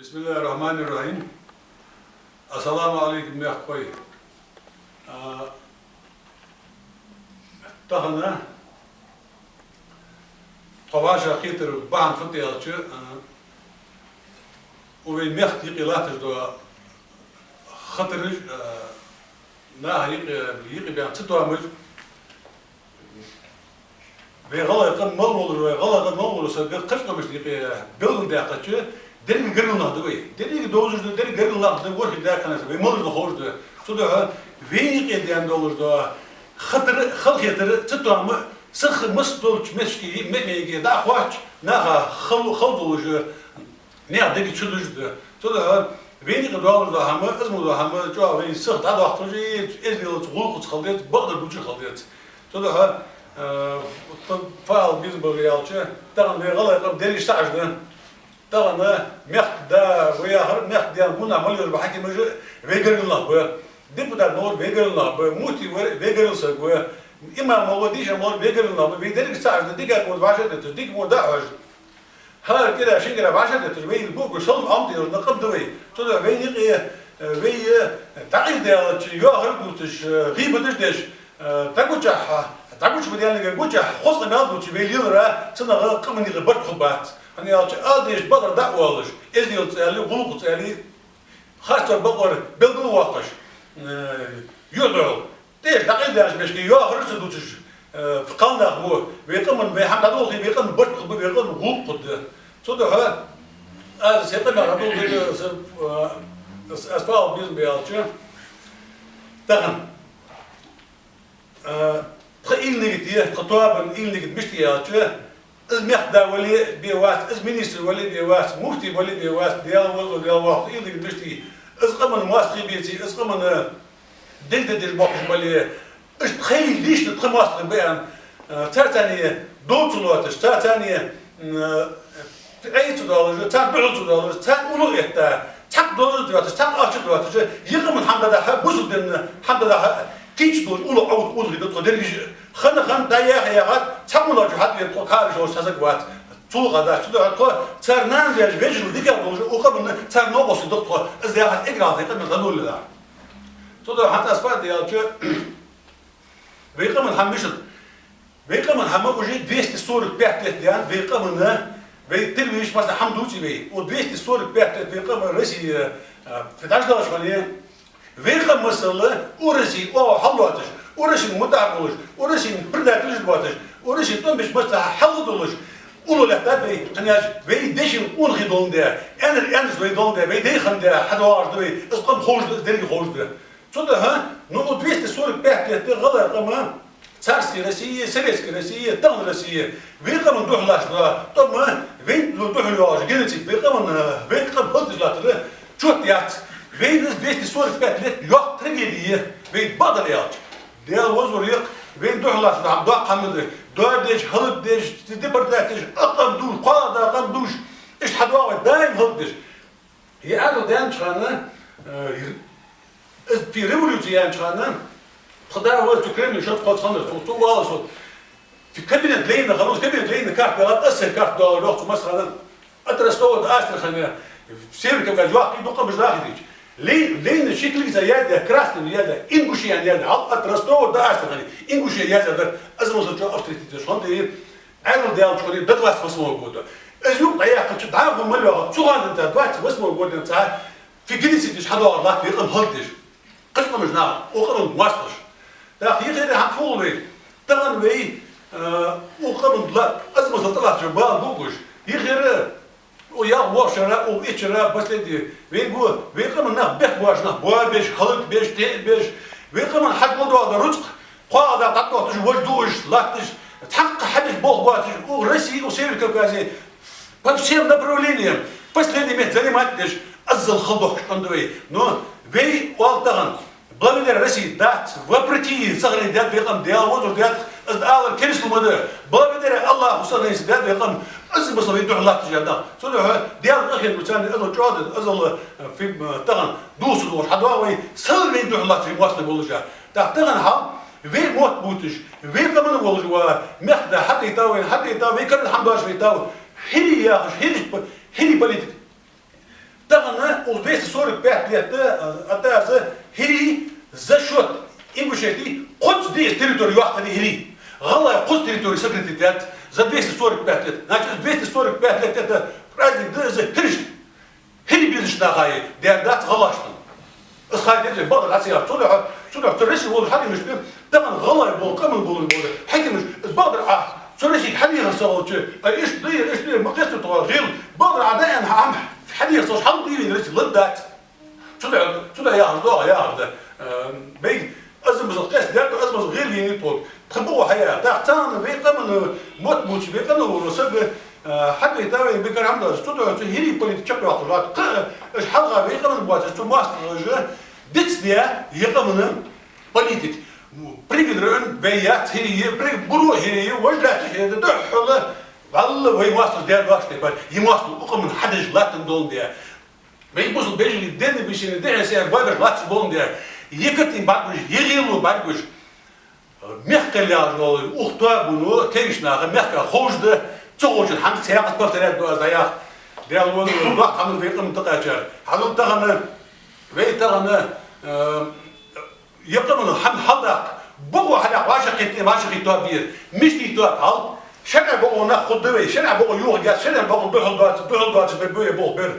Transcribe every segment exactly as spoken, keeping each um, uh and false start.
بسم الله الرحمن الرحيم. السلام عليكم, мехкахой. А, тахан тхо вӀашагӀкхетар бахьан фуд аьлча, а, укх вай мехка юкъе латташ дола хатараш, а, наха юкъе, юкъе баьнна цатоамаш, вай гӀалгӀай къам мел волаш, вай гӀалгӀай къам мел волаш сага кхыча къамашта юкъе белгалдаьккхача, деррига гаргара нах да вай. Деррига довзаш да, деррига гаргара нах да, ворхӀе даьккхача вай малаш да ховш да. Цудухьа вайна юкъе даьнна долаш дола хатар, халахетар, цатоам, сиха масса долча метте, ме-, меге дӀа а хотташ, наха хала, хала долаш, наьха дега чу дужаш да. Цудухьа вайна юкъе доалаш дола хӀама, из мо дола хӀама, чӀоагӀа вай сиха дӀадоаккхаш, эздел, гӀулакхаца хила деза, бакъдар дувцаш хила деза. Цудухьа, э, фу-, фу ала безам ба аьлча, тахан вай гӀалгӀай къам деррига сагӀаш да. Тахан мехка да, вай яхар, мехка даьнна гонахьа мел йолаш ба хьакимаш, вай гаргара нах ба. Депутат малар вай гаргара нах ба, муфти вар вай гаргара саг ва, имам малар, дийша малар вай гаргара нах ба, вай деррига сагӀаш да, дика мо вӀашагӀдетташ, дика мо дӀахьош. ХӀара кӀира, шин кӀира вӀашагӀдетташ, вай буква салам Ӏомаде йолаш къам да вай. Цудухьа вайна юкъе, э, вай, э, дӀакъайладаьлча, йоахараш дувцаш, э, гӀийбаташ деш, э, дӀагучахьа, дӀагуча ма даьннагара гучахьа, хоза къамаьл дувцаш вай лелара, цунах къаман юкъе барт хургбац. ХӀана аьлча, ала дезача бакъдар дӀа а оалаш, эзделца аьле, гӀулакхаца аьле, харцвар, бакъвар белгалвоаккхаш, э, юхьдоал. Тешаш дӀакъайладаьннача мехка йоахараш ца дувцаш, э, кхалнах ва, вай къаман, вай хӀама дӀадолхе, вай къаман барт хургба, вай къаман гӀулакх хургда. Цудухьа аз сай къамаьл дӀадоладергда, са, э, аз, аз фу ала безам ба аьлча, тахан, э, тха уйла-нигат я, тха тоабан уйла-нигат мишта я аьлча, из мехкда вале а бе вац, из министр вале а бе вац, муфти вале а бе вац, Даьла возалва, Даьла воккха, уйла-нигат мишта я, из къаман моастагӀий беце, из къаман, э, дегтадеш бохкаш бале, иштта тхоай лични тха моастагӀий ба аьнна, э, царца цхьана дов ца лоацаш, царца цхьана, э, Ӏе ца доалаш, царна духьал ца доалаш, царна уллув этта, цхьаккха дозал ца доацаш, цхьаккха ахча ца доацаш, ер къаман хӀама дӀадахьа, бусалба дина хӀама дӀадахьа, кийча долаш уллув Ӏовда, Ӏовда гӀийда тхо дерригаш. Хана-хана дӀаяха-яхад, цхьа къонахчо хьатӀавера тхо, кхалаш волаш цхьа саг вац. Цул хьадаш, цудухьа тхо цар нана вежарий дикагӀа долаш, укх къаманна цар новкъостий да тхо, из яхаш эггара хьалха тхай къамаьл дӀадоладелахь. Цудухьа хӀанз аз фу аргда аьлча, вай къаман хӀама мишта да? Вай къаман хӀама уже двести сорок пять лет даьннад вай къаманна, вай тирвиш масса хӀама дувций вай. Укх двести сорок пять лет вай къаман Россе, а, фу дӀадоладаьлча хана, вай къам масала укх Россе оагӀув хьаллоацаш, укх Россена мутӀахьа болаш, укх Россена предательш боацаш, укх Россена тӀом беш масса хьалха долаш, уллув лаьттад вай, хӀана аьлча вай дешан къонахий доландаь, аьннар аьннараш вай доландаь, вай дай хиннадаь хьадоагӀаш да вай, из къам ховш да, из деррига ховш да. Цудухьа, ну, укх двести сорок пять лет гӀалгӀай къаман, царский Россия, советский Россия, тахан Россия, вай къаман духьалаш да, тӀом вайна духьал йоагӀаш геноцид, вай къаман, вай къам хӀалакдеш латтар чот яц. Вайна из двести сорок пять лет йоккха трагеди я, вай бакъдар аьлча. Даьла возавар йоккха, вайна духьалаш да, хӀама доккха хӀама да, доадеш, хӀалакдеш, депортацеш, а къам душ, кхоалагӀа къам душ, иштта хьадоагӀа вай даим хӀалакдеш. Ер Ӏаьдал даьннача хана, э, из фи революци яьннача хана, тха да вар цу Кремле шоаш кхоачаш хиннар, цу, цу вала со. Фи кабинет Ленина хиннав, кабинет Ленина карта далад, аз сай карта доаладу йоах цу массахана. От Ростова до Астрахани, Северный Кавказ, йоккхий дукха къамаш даха дийцача. Ле-, Ленина ший кулгаца яздаь, красным яздаь, Ингушия яздаь, хьал от Ростова до Астрахани, Ингушия яздаь дар, аз масал чӀоагӀа авторитеташ хиннад. Ӏаьдал даьлча хана до двадцать восьмого года. Из юкъ дӀаяьккхача дӀахо мел йоагӀа, цу хана тӀа двадцать восьмого года цхьа фи геноцид деш хьадоагӀар латт вай къам хӀалакдеш. Кхыча къамашта наха, укх къаман моастагӀаша. ТӀаккха ер хӀама фу хул вай? Тахан вай, э, укх къаман ла-, аз масал тӀалатташ бала бу гуш. Ер хӀама, укх ялх-ворхӀ шера, укх итт шера последний, вай бу, вай къаман нах бехк боацаш нах боабеш, хӀалакбеш, тӀебеш, вай къаман хьакъ ма доагӀа рузкъа, кхоалагӀа дӀатӀатотташ, вож дуаш, латташ, цхьаккха хьадеш болх боацаш, укх Россе, укх Северном Кавказе, по всем направлениям последний место занимать деш, азал хала дохкаш къам да вай. Но вай оал тахан, благодаря России дац, вопреки сохранить даьд вай къам, Даьла возавар даьд, аз алар керастал ма да. Благодаря Аллаху сохранить даьд вай къам, аз масала вайна духьал латташ я нах. Цудухьа Даьла къахетамца царна азал чӀоагӀа да, азал, э, фи-, э, тахан дувца долаш хьадоагӀа вай, сел вайна духьал латташ моастагӀий болаш я. ТӀаккха тахан хьал вай мотт бувцаш, вай къаман волаш ва, мехкда хьатӀаийттав вайна, хьатӀаийттав, вай карара хӀама доацаш вайтав, хӀирий яхаш, хӀирий п-, хӀирий политик. Тахан укх двести сорок пять лет, а, атаза хӀирий за счёт Ингушетии кхозза диъазза территори йоаккхаргья хӀирий. ГӀалгӀай кхозза территори сократить яьй за двести сорок пять лет. Значит, двести сорок пять лет это праздник да из хӀирашта. ХӀирий безача наха а даьр дац гӀалгӀашта. Из ха деза бакъдар Ӏа ца яхар. Цудухьа, цудухьа цу Россе волча хьакимашка, тахан гӀалгӀай бола, къаман бола, бола хьакимаш, из бакъдар Ӏа цу Россе хьадехар ца хилча, а, иштта да, иштта да, ма кхестар тхо гӀийла, бакъдар Ӏа даьнна хӀама хьадехар ца хилча, хьал дийвина Россе лардац. Цудухьа, цудухьа яхар да, яхар да. Э, бей, аз масал кхестадаьд, аз масал гӀийла вийнав тхога. Тха боху хьаяр. ТӀаккха царна вай къаман мотт бувцаш, вай къаман вола саг, э, хьадайтав вай бекар хӀама дац. Цудухьа цу хӀирий политика чакхйоаккхаш латт. Кхы, э, уж хьалха вай къаман боацаш, цу моастагӀаша дицдаь, е къаман политика. Пригородни район вай яц хӀирий, при-, буро хӀирий, вож лаьтташ хӀирий, духхьал, валла, вай моастагӀаша даьр доацаш тайпара, е моастагӀа укх къаман хьадеш латтам долаш да. Вай бусалба вежарий денна бисина дехьа саьр бабеш латташ болаш да. Е картина бӀаргагуш, е гӀийла бӀаргагуш. Мехкал яхаш дола, укх тоабано, кегийча наха, мехка ховш да, ца ховчарна хӀанз ца яхац, повторять ду аз дӀаяхар. Даьла воазур, доккха хӀама да вай къаман тӀакхаьчар. Хьажал тахан, вай тахан, э, е къаман хӀама хьалдаккха, бокъо хьалъяккха вӀашагӀкхийтта, вӀашагӀкхийтта тоаба бийр. Мишта тоаба хьал? ШарӀа бокъо нах хургда вай, шарӀа бокъо юхагӀ яц, шарӀа бокъо духьал доацаш, духьал доацаш бе буе болх бер.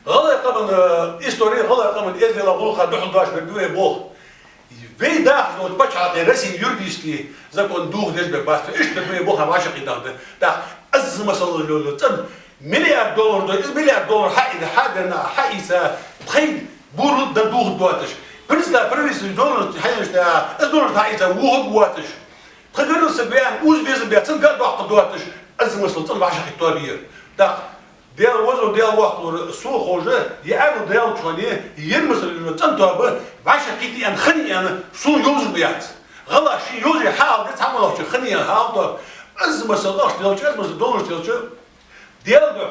ГӀалгӀай къаман, э, истори, гӀалгӀай къаман эздела гӀулакха духьал доацаш бе буе болх. Вай дахаш долча паччахьалкхе Россе юридически закон дохадеш бе бац, иштта бе буе болх хӀама вӀашагӀкхийтта да. ТӀаккха аз масала лола цӀена миллиард доллар да, из миллиард доллар хьаийца, хьаденна, хьаийца, пхи бурал дан дохадоацаш. Представь, правительство доллар хьаенаш да, из доллар хьаийца, вохаргвоацаш. Тха гаргара саг ваьнна, уза безам баь, цунга а доккха доацаш, аз масала цӀена вӀашагӀкхийтта тоаба бийр. ТӀаккха Даьла воазур, Даьла воккхалва, сона ховш, е Ӏаьдал даьлча хана, ер масала цӀена тоаба вӀашагӀкхийтта аьнна, хиннай аьнна, сона йовзаш ма яц. ГӀалгӀаша шоай йовзаш хьаала деза цхьа моллагӀчоа, хиннай аьнна хьаала тоаба. Аз масала ахча делча, аз масала доллараш делча, Даьла духьа,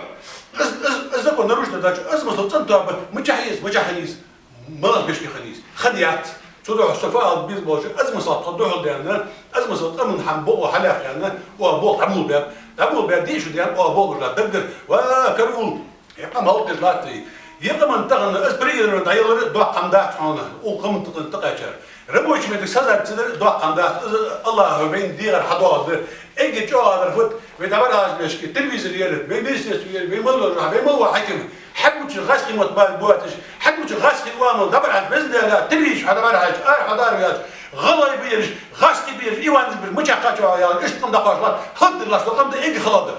аз, аз, аз закон нарушить даьча, аз масала цӀена тоаба мичахьа еза, мичахьа хиннай из. Малаш бешки хиннай из? Хиннаяц. Цудухьа со фу ала беза болча, аз масала тхо духьал даьнна, аз масала къаман хӀама бокъо хьалъяккха аьнна, оаха болх дӀаболабаьб. ДӀаболабаьб, дийша даьнна, оаха болх дӀадаггар. Ва, караул! Е къам хьалтӀадеш латт вай. Е къаман тахан аз пригородни дӀаялар доккха хӀама дац хьона, укх къаман тӀакхаьчар. Рабочий метте сазар ца дар доккха хӀама дац, из АллахӀа вайна дегӀар хьадоагӀаргда. Эггара чӀоагӀа дар фуд, вай дӀабӀарахьежача бешки, телевизор яр, вай министерство яр, вай мел дола, вай мел вола хьаким, хьабувцаш гӀазкхий мотт бала боацаш, хьабувцаш гӀазкхий оамал дӀабӀарахьежача, везан Даьла, телевизор хьадӀабӀарахьежача, ара хьадӀабӀарахьежача, гӀалгӀай ба ераш, гӀазкхий ба ераш, Иванаш ба ераш, мичахьа кхача яла, иштта къам дӀакхоачаш латт, хӀалдир лаш, къам да эггара хала да.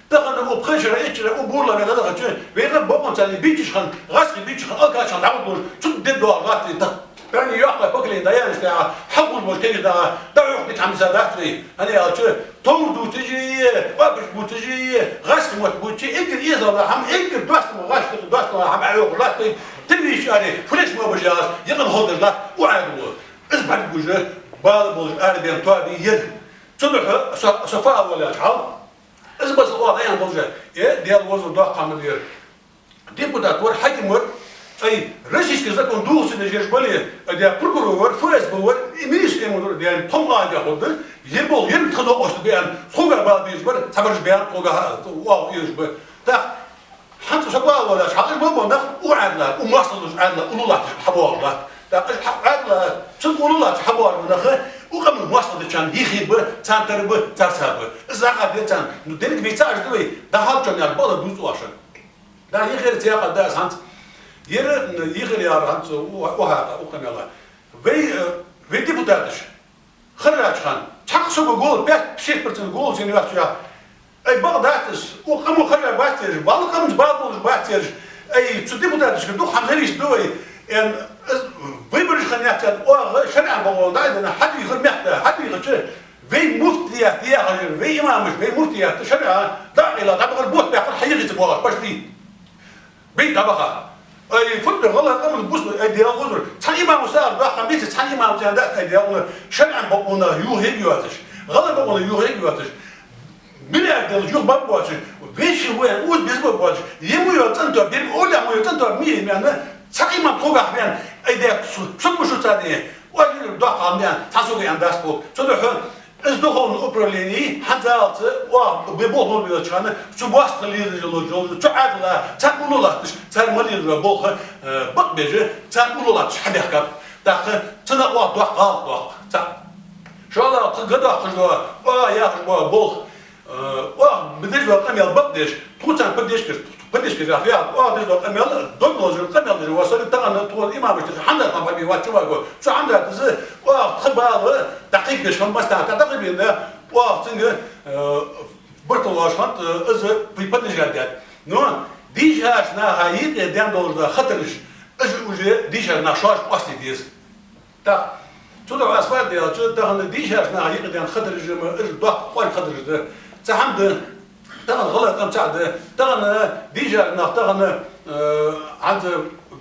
Тахан укх пхе шера, итт шера, укх бурала вена дахача, вай къам бокъонца бийча хана, гӀазкхий бийча хана, алкаш хана дӀавадалуш, цу де доагӀа латт вай тӀаккха. Бани йоккха поколени дӀаяьннаш тӀехьа, хьалкхувш болча кагий дагӀа, дӀахьокхаш дика хӀама дисадац вай. ХӀана аьлча, товр дувцаш а, оапаш бувцаш а, гӀазкхий мотт бувцаш а, эггара эзала хӀама, эггара доастама гӀазкхий, доастама хӀама Ӏохайша латт вай, телевизор аре, флешмобаш яхаш, е къам хьалдеш латт укх Ӏаьдало. Из бӀаргагуш, бала болаш арабаьнна тоаба я ер. Цудухьа со, со фу ала волаяьча хьал, из масала оаха дӀааьнна долаш, э, Даьла воазур, доккха хӀама да ер. Депутат вар, хьаким вар, ай, российски закон дохаца дезаш вар, ай, де прокурор вар, ФСБ вар, и министр ма вар, де тхо ма аьнна хургда, ер болх, ер тха докъоста беан, тхога бала безаш бар, цхьабараш беан, тхога ха-, оаха уж ба. ТӀаккха хӀанз со фу ала волаяьча хьал, уж ма ба нах, укх Ӏаьдала, укх моастагӀчун Ӏаьдала уллув латташ хьабоагӀаш латт. ТӀаккха уж хьа-, Ӏаьдала, цунга уллув латташ хьабоагӀаш ба нах, укх къаман моастагӀа дечарна юхе ба, царна тара ба, цар са ба. Из захар де царна, ну, деррига вай цхьа уж да вай, дӀахьалча яр бала дувц оаха шоана. Да, юхера ца яхар да аз хӀанз. Ер, м, юхера яхар хӀанз у-, укх хьакъехьа, укх къамаьла. Вай, э, вай депутаташ, хержача хана, цхьаккха саго голос, пять-шесть процентов голос енна вац уж. Ай, бакъ дац из, укх къамо хержа бац ераш, валлахӀи, къаманца бала болаш бац ераш. Ай, цу депутаташка дукха хӀама зависит да вай. Эн, из выбораш хинна яц, оаха шарӀан бокъо дӀа а денна, хьатӀавийхар мехка, хьатӀавийхача, вай муфтият яхаш яр, вай имамаш, вай муфтият шарӀа дӀакъайла, дӀабахар, бутт баьккхар, хьаехаца боагӀаш, почти. Бей дӀабаха. Ай, фуд бе, гӀалгӀай къаман бусалба, ай, Даьла воазур. Цхьан имамо сагӀар доккха хӀама бийца, цхьан имамо цӀена дац, ай, Даьла воазур. ШарӀан бокъонах юхаерг йоацаш, гӀалгӀай бокъонах юхаерг йоацаш, миллиард делаш юха барг боацаш, веший вен уза беза барг боацаш, е ма йола цӀена тоаба, е ма йола цӀена тоаба, ма е меана, цхьа имам тхогахьа веана, ай, де, су-, су ма шу царна, оаш доккха хӀама да аьнна, цхьа сога аьнна дац тхога. Цудухьа Из духовни управлени хӀанзалца оаха бе болх лургбелча хана, цу моастагӀа лелаш йола жо, цу Ӏаьдала цхьаккха уллув латташ, цар ма лелара болх, э, бакъбеш, цар уллув латташ хьабаьхкаб. ТӀаккха цунах оаха доккха гӀалат доаккх. ЦаӀ. ШоллагӀа, тха гӀа доаккхаш дола, оаха яхаш бола болх, э, оаха деш дола къамаьл бакъдеш, тхоца поддержка, поддержка яхар, оаха деш дола къамаьл, дог лазар, къамаьл деш вола саг тахан тхона имамашта хьамдат ма баби вац чуваго. Цу хьамдатаца оаха тха бала дӀакхайкабеш хинна массанахьа дӀакхайкабенна, оаха цунга, э, бартал воаш хиннад, э, из поддержать даьд. Но дийшача наха юкъе даьнна долаш дола хатараш, из уже дийшача наха шоаш къоастаде деза. ТӀаккха цудухьа аз фу аргда аьлча, тахан дийшача наха юкъе даьнна хатараш ма, уж доккха кӀоарга хатараш да. Цхьа хӀама да, тахан гӀалгӀай къам цаӀ да, тахан дийшача наха, тахан, э, хӀанз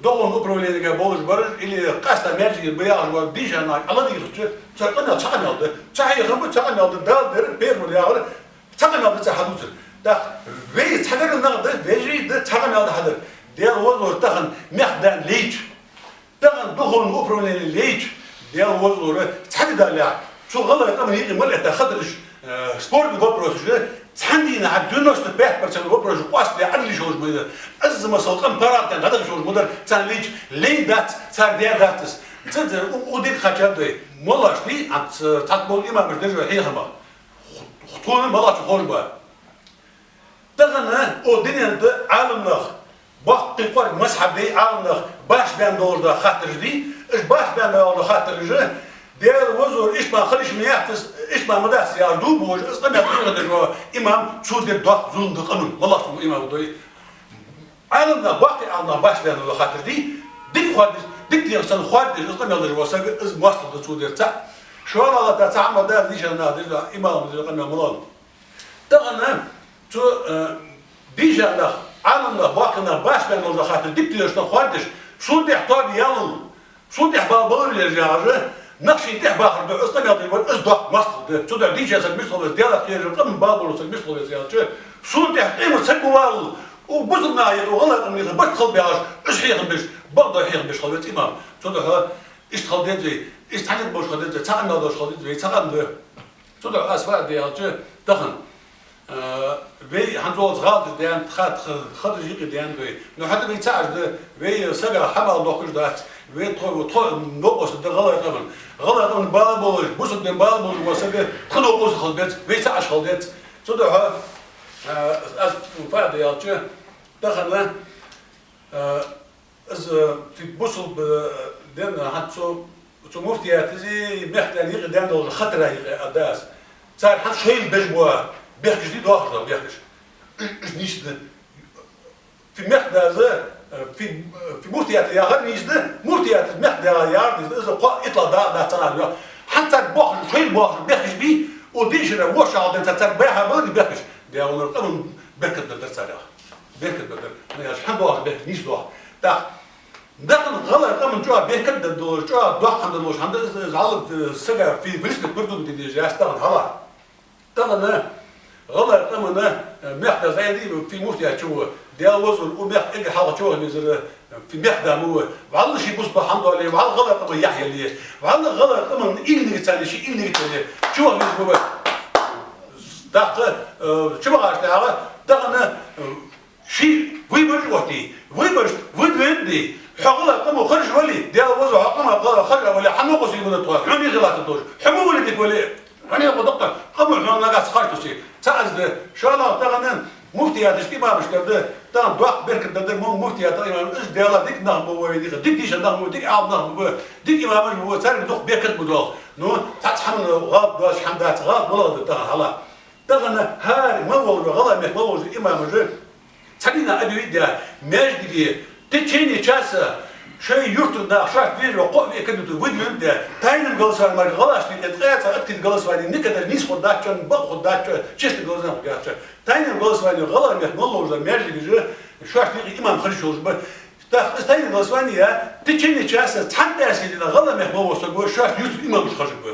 духовни управленега болаш бараш или къаьстта маьждиге ба яхаш бола дийша нах Ӏаладийхача, цар къамаьл цхьа къамаьл да. Цхьа хьехам ба, цхьа къамаьл да, Дала дер, пайхамара яхар, цхьа къамаьл да цар хьадувцар. ТӀаккха вай цхьадар нах да, вежарий да, цхьа къамаьл да хьадар. Даьла возалора тахан мехка даьнна лайча, тахан духовни управлени лайча, Даьла возалора цхьа ди далехь, цу гӀалгӀай къаман юкъе мел этта хатараш, э, спорни вопросаш, цхьан дийнахьа девяносто пять процент вопросаш къоастаде Ӏаьдал йиш йолаш ма дар. Из масала къам паргӀата дӀадахьа йиш йолаш ма дар, царна лайча, лай дац, цар даь дац из. Ца, ца, у, у дика хьача дай. Молаш ди, а, ц-, цхьацца бола имамаш деш дола хьехамах. Тхона моллагӀчоа ховш ба. Тахан укх дунен тӀа Ӏаламнах, боккхий кӀоарга мазхӀаб дий Ӏаламнах башха баьнна долаш дола хаттараш дий, уж башха баьнна дола хаттараш, Даьла возалора иштта ма хила йиш ма яц из, иштта ма ма дац из яхаш дув буаш, из къамаьл дӀадехаш вола имам цо дер доккха зулам да къаман, моллагӀча имама дой. Ӏаламнах, боккхий Ӏаламнах башха баьнна дола хаттар дий, дика хоададеш, дика дегӀа санна хоададеш, из къамаьл деш вола саг, из моастагӀа да цо дер цаӀ. ШоллагӀа, цхьа хӀама да, дийша нах деш дола имамаша деш дола къамаьл малав. Тахан цу, э, дийша нах, Ӏаламнах, боккхий нах башха баьнна дола хаттар дика дегӀа санна хоададеш, сона тӀехьа тоаба ялал, сона тӀехьа бала балар лежа яхаш, нах шийна тӀехьа бахар да, из къамаьл деш вар, из доккха моастагӀа да. Цудухьа дийша саг мишта хила веза, Даьлах кхерар, къаман бала болаш саг мишта хила веза аьлча, сона тӀехьа къемат саг ма валлал, укх бусалба наха юкъе, укх гӀалгӀай къаман юкъе барт хила баьхаш, уж хьехам беш, бакъдола хьехам беш хила веза имам. Цудухьа иштта хила деза вай, иштта хьанийта болаш хила деза вай, цхьа къамаьл долаш хила деза вай, цхьа къам да. Цудухьа аз фу аргда аьлча, тахан, э, вай хӀанз оцу гӀалаташ даьннад, тха, тха хатараш юкъе даьннад вай. Но хӀаьта вай цаӀ уж да, вай сага хьамал дохкаш дац, вай тхо, тхо новкъост да гӀалгӀай къаман. ГӀалгӀай къаман бала болаш, бусалба дина бала болаш вола саг тха новкъост хила беза, вай цаӀ уж хила деза. Цудухьа, э, аз фу аргда аьлча, тахан, э, из, э, фи бусалба, э, ден, э, хӀанз цу, цу муфтиятази мехка даьнна юкъе даьнна долча хатара юкъе аргда аз. Цар хӀанз шоайла беш бола бехкаш дий, доахаш дола бехкаш. Уж, уж нийса да. Фи мехка даза, э, фи, э, фи муфтията яхар нийса да, муфтията мехка дагӀа яхар нийса да, из кхоъ итла да, да царна йоах. ХӀанз цар боахаш, шоайла боахаш бехкаш бий, укх дийшача ворхӀ шу хьалха денз цар баьха балари бехкаш. Даьла возалора къаман беркат дергдар цар яхар. Беркат дергдар. ХӀана аьлча хӀанз доахаш бехкаш нийса доах. ТӀаккха тахан гӀалгӀай къаман чӀоагӀа беркат дергдолаш, чӀоагӀа доккха хӀама дергдолаш хӀама да из, из гӀалат, э, сага фи велосипед придумать де дезаш яц тахан хьалха. Тахан гӀалгӀай къаман, э, мехка зӀамига фи муфтият чу ва. Даьла возалора укх мехка эггара хьалха чу ваха везар, э, фи мехка да ма ва. ВӀалла ший бусалба хӀама доале, вӀалла гӀалгӀай къаман яхь яле, вӀалла гӀалгӀай къаман уйла нигат цани, ший уйла нигат яле, чу ваха веза ма ва. ТӀаккха, э, чу вахача тӀехьагӀа, тахан, э, ший выбораш оттае, выбораш выдвинуть де, хьо гӀалгӀай къамо харжа вале, Даьла возалора хьо къаман гӀалгӀай харжа вале, хьа новкъостий ма да тхо, хьона юхе латтаргдолаш, хьо ма вале дика вале, хьона юкъе доккха къамо хьона нагахьа харжа тоссе. ЦаӀ из да, шоллагӀа тахан муфтияташка имамаш дар да, тахан доккха беркат дар да, мо муфтияташка имамаш, уж Даьлах дика нах ба вай юкъе, дика дийша нах ба, дика Ӏаьлам нах ба, дика имамаш ба, царга дукха беркат ба доагӀа. Ну, цхьацца хӀаман гӀалат доацаш хӀама дац, гӀалат малагӀа да тахан хьалха. Тахан хӀара мел волча, гӀалгӀай мехка мел волча имамаша, цхьан дийнахьа объявить даь, маьждиге в течение часа шоай юртара нах, шоашта везаш вола кхоъ-виъ кандидатуру выдвинуть даь, тайным голосованием мара гӀалгӀашта юкъе ткъаь цхьа открытым голосованием, никогда нийса хургдац шоана, бакъ хургдац шоана, честным голосованием хургдац шоана. Тайным голосованием гӀалгӀай мехка мел волча маьждигаш шоашта юкъе имам харжа йиш йолаш ба. ТӀаккха из тайным голосовани яь, в течение часа цхьан тӀа аьлча дийнахьа гӀалгӀай мехка мел вола саг шоашта юртара имамаш харжаргба.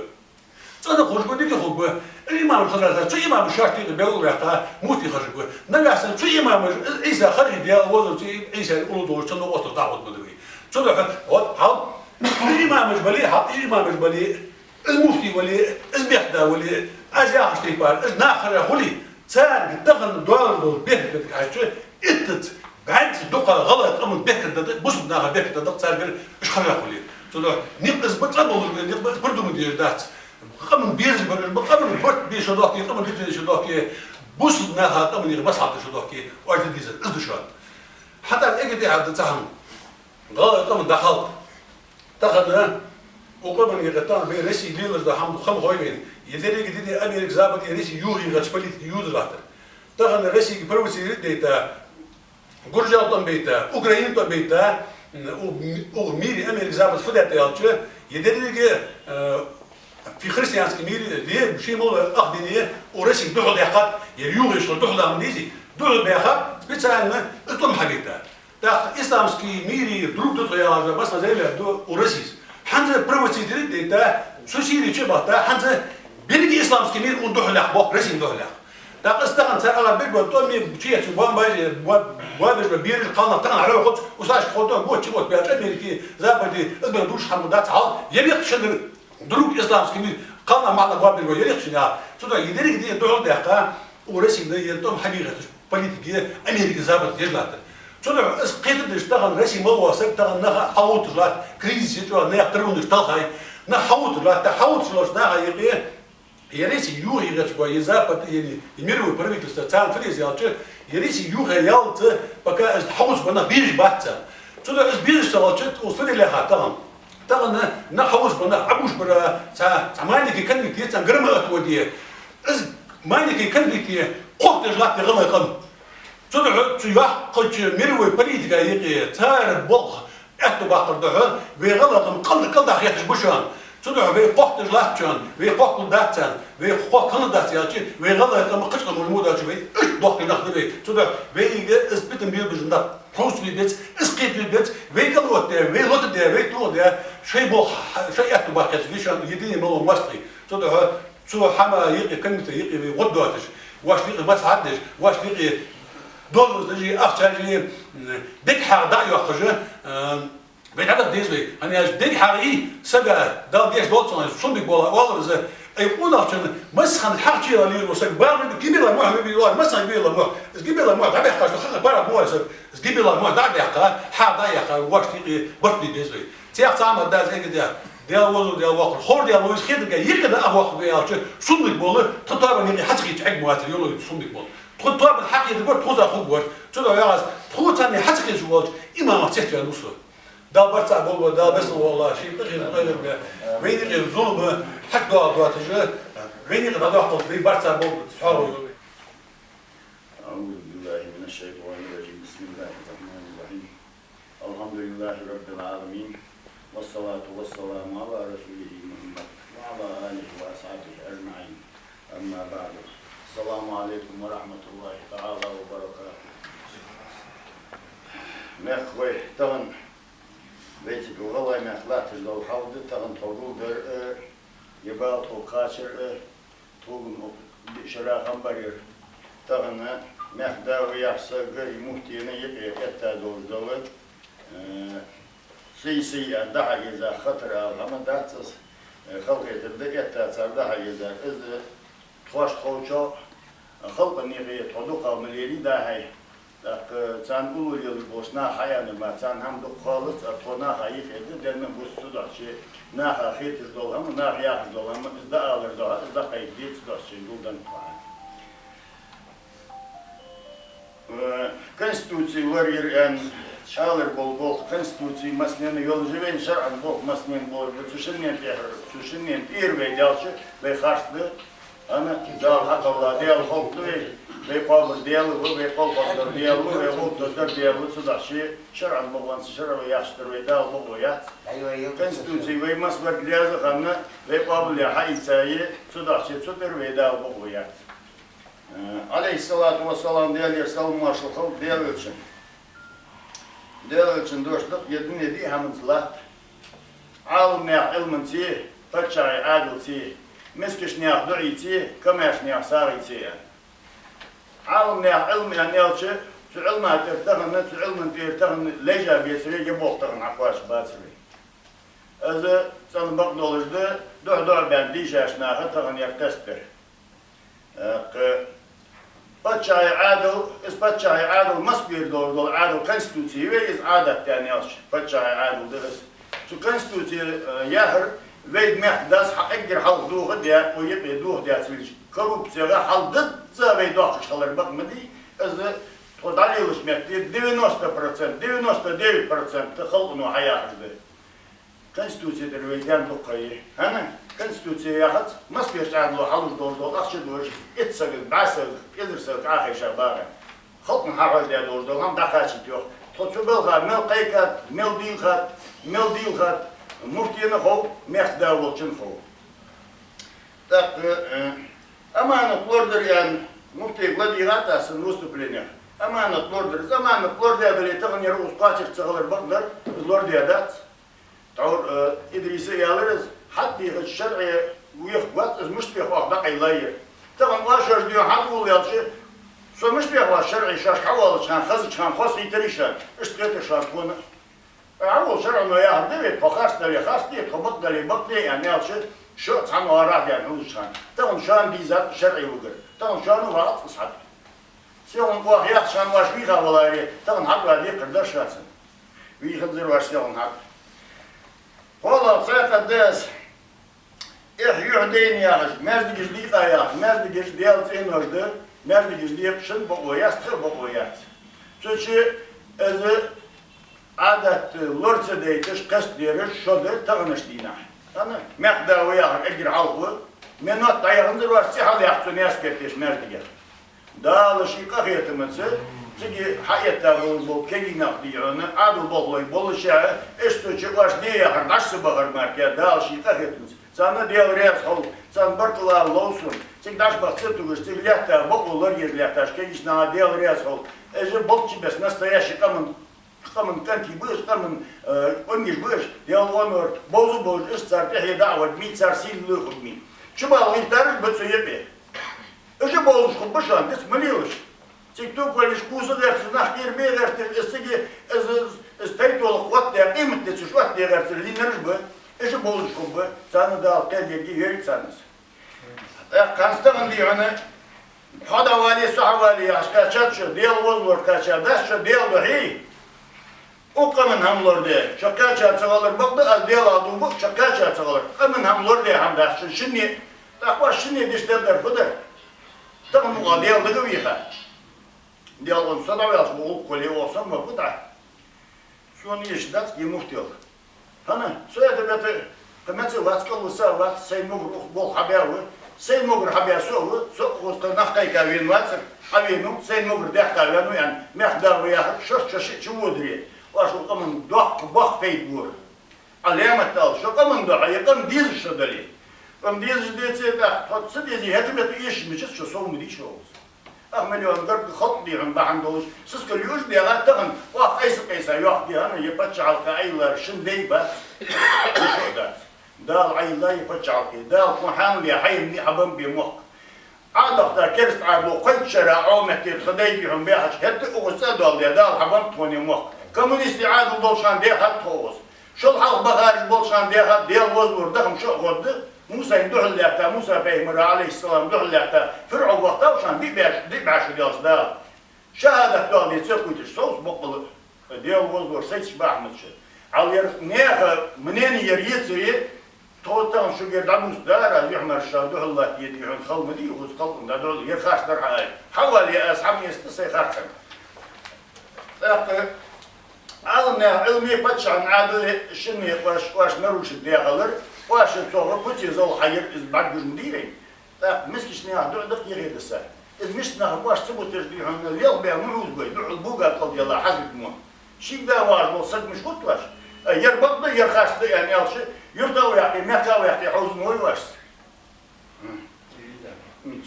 ЦӀена хургба, дика хургба. Имамаш хазар цу имамаша шоашта юкъе белгалваьккха, муфти харжаргба. Нагахьа санна цу имамаша, Ӏийса харжий, Даьла возалора цу Ӏийсайна уллув долаш, цун новкъостал дӀахо ма дий вай. Цудухьа, вот, хьал, уж имамаш бале, хьал, уж имамаш бале, Из муфти вале, из бехк да вале, аз яхача тайпара, из нах хара хуле, царга тахан доаллаш дола бехк хьаьжча, иттаза, бӀаьзза дукха гӀалгӀай къаман бехк да, бусалба наха бехк да, царгара уж хара хуле. Цудухьа никъ из ба цӀа болаш, никъ ба из придумать деш дац. Къаман безаш бар, ба къаман барт бе шо дохке, къаман дитина шо дохке, бусалба наха къаман юкъе маслахьат шо дохке, оаш де дезар из да шоана. ХӀаьта эггара тӀехьа да цхьа хӀама. ГӀалгӀай къам дахалт. Тахан укх къаман юкъе тахан вай Россе лелаш да хӀама, хӀама хой вайна. Е деррига ди Америка, Запад, е Россе юхайоагӀача политика юзаш латтар. Тахан Россега провоцировать дайта, Гуржал тӀом бейта, Украина тӀом бейта, у, у мире Америка, Запад фу даьд аьлча, е деррига, э, фи христиански мире, де, ший мола ах дине, у Россега духьал даьккхад, е юхайоагӀаш хила духьал даьнна дизи, духьал баьха, специально из тӀом хьабийта. ТӀаккха исламски мире друг да тхо яхаш, масала, зайла ду у Россес. ХӀанз провоцировать дайта, цу Сире чу бахта, хӀанз беррига исламски мир ун духьал лаьх, боху Россена духьал лаьх. ТӀаккха из тахан цар ала бирба тӀом, ми чехчу бомбажи, бо-, бомбажи, биржи кхалнах тахан хьарохуц, усаш хото, вот чего бяч Америки, Западе, из бен душ хьаму дац хьал, е бехк шадр друг исламски мир, кхалнах маӀна бомбажи, е бехк шина. Цудухьа е деррига ди духьал даьккха, у Россена е тӀом хьабийгӀаташ. Политике Америка, Запад еш латта. Цудухьа из кхетадеш тахан Россе мел вола саг тахан нах хьалгӀовтташ латт, кризис е чӀоагӀа наьха тӀарунаш талхай, нах хьалгӀовтташ латт, хьалгӀовтташ лош наха юкъе, е Россе юхайоагӀача, е Запад, е, е мировой правительство, царна фу деза аьлча, е Россе юхаяьлча, пока из хьалгӀовтташ бола нах бийжа бац царна. Цудухьа из бийжа ца валча, укхаза фу де лаьха тахан. Тахан нах хьалгӀовтташ бола нах Ӏобуш бара, цхьа, цхьа маленький конфликт е цхьа грамма отводе. Из маленький конфликт е кхохкаш латт гӀалгӀай къам. Цудухьа цу йоккхача мировой политика юкъе цар болх аьттув баккхар духьа, вай гӀалгӀай къам кӀалда-кӀалдахьа хеташ ба шоана. Цудухьа вай кхохкаш латт шоана, вай кхохкал дац царна, вай кхохкал дац аьлча, вай гӀалгӀай къам кхыча къаман мудач вай, уж дохкий нах да вай. Цудухьа вайга из питам бе безаш нах хьовсаве беза, из кхетаве беза, вай кӀал оттаде, вай лотаде, вай тохаде, шоай болх, шоай аьттув баккха хеташ ба шоана, е дине мел вола моастагӀий. Цудухьа цу хӀама юкъе, комитета юкъе вай гӀо доацаш, вайшта юкъе маслахьат деш, вайшта юкъе доллараш дажи, ахчаш дажи, дег хьагӀ дӀа а йоаккхаш, э, вай дӀадаха деза вай. ХӀана аьлча дег хьагӀ йий сага, Дала деш долча суннат бола оалар из, ай къонахчун массахана хьагӀ чуяла лелаш вола саг, бала гибела мохь ма бий оалар, массахана гибела мохь, из гибела мохь дӀабаьккхача, хьагӀ бара мохь саг, из гибела мохь дӀа а баьккха, хьагӀ дӀа а яьккха, вайшта юкъе барт бе беза вай. Цех цхьа хӀама да из эггара дехьа. Даьла вовзар, Даьла воккхар. ХӀара Даьла вовза хетарга, йикъа да ах воккха ве аьлча, суннат бола, тха тоабан юкъе хьацахийта Ӏергвацар, йолу суннат бола. Тхо тоабан хьакхетаргвар, тхо цхьа хургвар. Цудухьа вегӀаз, тхо царна хьацахеташ волча имамах цецваьнна ву со. Дала барт цхьа болба, Дала бесса волла, ший къахетам къайгӀарга, вайна юкъе зулам хьакхадоагӀаргдоацаш, вайна юкъе дӀадоаккхалца вай барт цхьа болба, цхьа хьо. أعوذ بالله من الشيطان الرجيم. بسم الله الرحمن الرحيم. الحمد لله رب العالمين. والصلاة والسلام على رسوله محمد وعلى آله وأصحابه أجمعين. أما بعد. السلام عليكم ورحمة الله تعالى وبركاته. Мехкахой, тахан вай цига гӀалгӀай мехка латташ дола хьал да, тахан тхо гулдар а, е бала тхога кхачар а, тхогара укх диъ шера хам бар ер. Тахан мехкда ваьхса гари муфтена юкъе этта долаш дола, э, сий-сий а дӀахьа еза хатар ала хӀама дац из, э, халахетар да этта цар дӀахьа езар. Из тхоашта ховчо, халкъа юкъе тхо дукха ма лелий дӀахьа. ТӀаккха царна уллув лелаш болча наха хьаяьннар ма, царна хӀама дукха хоаллац, а тхо наха юкъе да, денна бус цу дохче, наха хеташ дола хӀама, наха яхаш дола хӀама, из дӀаалар дола, из дӀакхайкаде цу дохче гулдан тхо. Э, Конституци лораяр аьнна, алар бола болх Конституци массанена йолаш я вайна, шарӀан болх массанена болаш ба, цу шиннена тӀехьара, цу шиннена тӀера вай даьлча, вай харц да, ХӀана, Дала хьакхелла, Даьла халкъ ду вай, вай къоабалдер Даьла ва, вай кхалхардер Даьла ва, вай гӀулакх дер Даьла ва, цудухьа шарӀан бокъонца шарӀо яхаш дар вай Дала бокъо яц. Конституци вай массаварг лаьца ханна, вай къоабалъе хьаийца я, цудухьа цу тӀера вай Дала бокъо яц. Э, Ӏалайхи ссалату вассалам, Даьлера салам-моаршал хилда Даьла Элчанна. Даьла Элчан дош да-кх, ер дуне диъ хӀаманца латт. Ӏаламнаьха Ӏилманцеи, паччахьий Ӏадалцеи, мискача наьха дуӀайцеи, камаьрша наьха сагӀийцеи аьнна. Ӏаламнаьха Ӏилма аьнна аьлча, цу Ӏилма тӀера тахан, цу Ӏилман тӀера тахан лежа бецаре, е болх тахан Ӏокхоачаш бацаре. Из цӀена бакъдолаш да, духьа-духьа бен Дийшача наха тахан ер къоастабир. Э, кхы паччахьа Ӏаьдал, из паччахьа Ӏаьдал, Москвера долаш дола Ӏаьдал, конституци я вай из, Ӏадат даьнна ялча паччахьа Ӏаьдал да из. Цу конституце, э, яхар, вай мехка дас хьа эггара хьалха дохадаь, укх юкъе дохадаьча хилча, коррупцега хьал дизза вай доаккхаш хилар бакъ ма дий, из тхо дӀалелача метте девяносто процент, девяносто девять процент халкъо хьаяхаш да. Конституце тӀара вай даьнна дукха ха я. ХӀана? Конституце яхац, Москвера Ӏаьдало хьалуш долаш дола ахча дожа, итт сагага, бӀаь сагага, эзар сагага Ӏохайша багӀа. Халкъо хьахьожадаь долаш дола хӀама дӀакхачийта йоах. Тхо цу балха мел кхайкад, мел дийлхад, мел дийлхад, муфтена хов, мехка да волчунна хов. ТӀаккха, э, аманат лорадар аьнна, муфтийга ладийгӀад аз цун выступленех. Аманат лорадар. Из аманат лорадаь дале, тахан ер укхаза кхоачарг ца хилар бакъдар, из лорадаь дац. Тхьовра, э, Идриса аьлар из, хьатӀадехача шарӀе вехаргвац, из мишта вех оаха дӀакъайлаяр. Тахан оаш шоаш дийна хьатӀаволавелча, со мишта вех оаш шарӀе, шоашка хьавоалача хана, хезача хана хоза хийтарий шоана, иштта хетар шоана тхона. Ӏа вол шарӀо яхар да вай, тхо харц дале харц де, тхо бакъ дале бакъ де, аьнна аьлча, шо цхьан оагӀорахьа даьнна хулача хана. Тахан шоана дийзад шарӀе вугар. Тахан шоана вац из хьатӀа. Селхан оаха яхача хана оаш вийха валаре, тахан хьатӀавала декхар дар шоана. Вийханзар оаш селхан хьатӀа. ХӀаьта цхьаькха да аз. Эхь, юхь дайна яхаш, маьждигаш дийкъа яхаш, маьждигаш Даьла цӀенош да, маьждигаш декъа шун бокъо яц, тха бокъо яц. Цу чу из Ӏадат лора ца дайташ, кхестадераш шо да таханарча дийнахьа. ХӀана, мехка да ва яхар эггара хьалха ва, минот дӀаяханзар оаш цӀи хьалъяккха цу Наьсарера маьждига. Дала ший къахетамца, цига хьаэтта болаш бола кегий нах дий хьона, Ӏаьдала болхлой болаш, иштта цу чу оаш де яхар дӀа ца бахар мара, Дала ший къахетамца. Царна Даьла раьза хилва, царна баркал ала лов сона. Цига дӀа ца баха ца тугаш, цига лаьтта бокъо лораеш латташ кегийча наха Даьла раьза хилва. Уж болчча беса настоящий къаман къаман кӀантий ба уж, къаман, э, къонгаш ба уж, Даьла гӀонора бовза болаш, уж цар тӀехье дӀа а ваьнна, цар сийле хургья. ЧубоагӀа гӀертараш ба цу юкъе. Уж бовзаш хургба шоана, дицмал уж. Цига тукхалаш кхувса гӀерташ, нах кхера бе гӀерташ, из цига, из, из, из тайтолах оттадаь, къематди цу чу оттаде гӀерташ лийнараш ба. Уж бовзаш хургба, царна Дала кхел ергья, йоах царна из. ТӀаккха хӀанз тахан дий хьона, хьо дӀавале, со хьавале яхаш кхаьчад шо, Даьла возалора кхаьчад шо, Даьла духьа. Укх къаман хӀама лораде, шо кхаьча ца хилар бакъда, аз Даьлах дув буъ, шо кхаьча ца хилар. Къаман хӀама лораде хӀама дац шун шинне. ТӀаккха оаш шинне деш дар фу дар? Тахан укхаза Даьла дага вийха. Даьла гӀо, со дӀаваьлча ма гӀулакх хуле, оаха со ма бу дӀа. Сона эшаш дац ер муфтел. ХӀана, со это бета, кхы меца вац, кӀалвиса а вац, сайна могар укх болх хьабаь ва, сайна могар хьабаь со а ва, со а укхаза тха нах кхайка вена вацар, хьавена ва, сайна могар даьккха вена ва, аьнна, мехка да ва яхар, шоаш шоаш чу водаре. Оаш укх къаман доккха боккха пайда бора. Ӏаламат ала, шо къаман духьа, е къам дезаш шо дале. Къам дезаш деце, тӀаккха тхо ца дезе, хӀета-мета эшаш мичац шо, сов ма дий шо укхаза. Ах миллион гаргга халкъ дий хьона бахьан долаш, сискал юаш дегӀа тахан, оаха къайса-къайса йоах дий хьона, е паччахьалкхе Ӏайилар шун дай бац, е шо дац. Дала Ӏайилла е паччахьалкхе, Дала тхона хьанал е хьайна ниӀ хьабеннаб мохк. Ӏадахта керста Ӏаьдало кхойтта шера Ӏометтера тха дай дий хьона баьхача, хӀаьта а укхаза цӀа а доаладаь, Дала хьабеннаб тхона мохк. Коммунистий Ӏаьдал долча хана даьхад тхо укхаза. Шул хьалха бахараш болча хана даьхад, Даьла возалора дахам шо а гӀоргда. Мусайна духьал лаьтта, Муса пайхамара, Ӏалайхи ссалам, духьал лаьтта, ФирӀавн вахтав шоана диъ бӀаь, диъ бӀаь шу даьлча Дала. ШахӀадат доаладе ца кхувташ, совца боккъала Даьла возалора сайцаш ба Ахьмад-Ши. Ӏа ер наьха мнени ер ецаре, тхо тахан шугара дӀабувца дара, аз юхьмарша духьал латте дий хьона хала ма дий, укхаза халкъа дӀадоал, ер харц дар хьа ай. Хьавале аз хьа места сай харцар. ТӀаккха Ӏаламнаьха Ӏилма, паччахьа Ӏаьдал шинне оаш, оаш нарушить даь хилар, оаш цох пуце зол хьаер из бӀаргагуш ма дий вайна. ТӀаккха мискача наьха дуӀа да-кх ехе даса. Из мишта нах ба оаш ца буташ дий хьона, лелхбаь ма хьувзабой, духьал буга кӀалдела хьазвиг мо. Шийга да вагӀаш вола саг мишта хургва оаш? Э, ер бакъ да, ер харц да аьнна аьлча, юрта а ваьккхе, мехка а ваьккхе, хьовза ма вой оаш.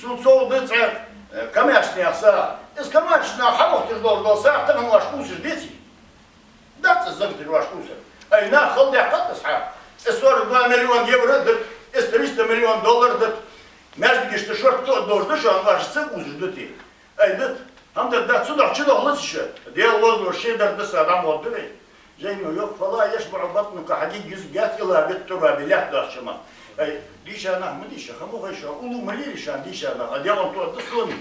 Цул совгӀа да цӀе, э, комаьрчех сагӀа. Из комаьрчех хьавахийташ долаш дола сагӀа тахан оаш кхувсаш деций? Дац из зангтир оаш кхувсар. Ай, нах хала даьккхад из хьа. Из сорок два миллиона евро да, из триста миллион доллар да. Маьждигашта шортта а долаш да шоана, оаш ца кхувсаш да те. Ай, да, хӀама дар дац, цудухьа чудоаладац шо. Даьла возалора шедар да са, дӀа ма гӀоргда вай. Зайно йоах: «فلا يشبع بطنك», хьа гига юзаргьяц, «إلا بالتراب», лаьтта доацача хӀамах. Ай, дийша нах ма дий шо, хӀама хой шо, уллув ма лелий шоана дийша нах, а дегӀан тоъа да сона.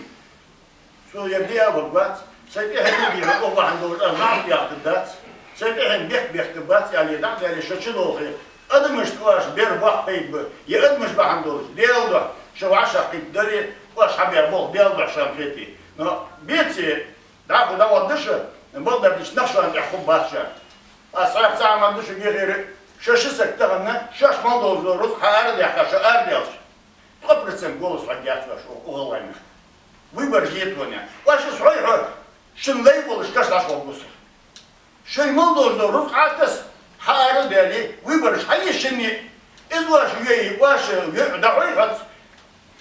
Со ер дӀаяларгвац, сай тӀехьенна дийна укх бахьан долаш аз наӀалт яхаргдац, сай тӀехьенна бехк бехкаргбац, аьле, дӀа а даьле, шо чудолхе, адамашта оаш бер боккха пайда ба, е адамаш бахьан долаш, Даьла духьа шо вӀашагӀкхийтта даре, оаш хьабаь болх Даьла духьа шоана хете. Но беце, дӀахо дӀагӀоргда шо, бакъдар дича нах шоана тӀехьа хургбац шоана. Аз цхьаькха цхьа хӀама да шуга яхар: шо ши саг тахан, шоашта мел долаш дола рузкъа хьаарадаьккха, шо арадаьлча, ткъо процент голос хьоаргьяц оаш укх, укх гӀалгӀай мехка. Выбораш е тхона. Оаш из хьой хьо, шун лай волаш каш дӀахьоргва со. Шоай мел долаш дола рузкъа хьатесса, хьаарадаьле, выбораш хьае шинне, из оаш ве, оаш ве, дӀахьой хьоца,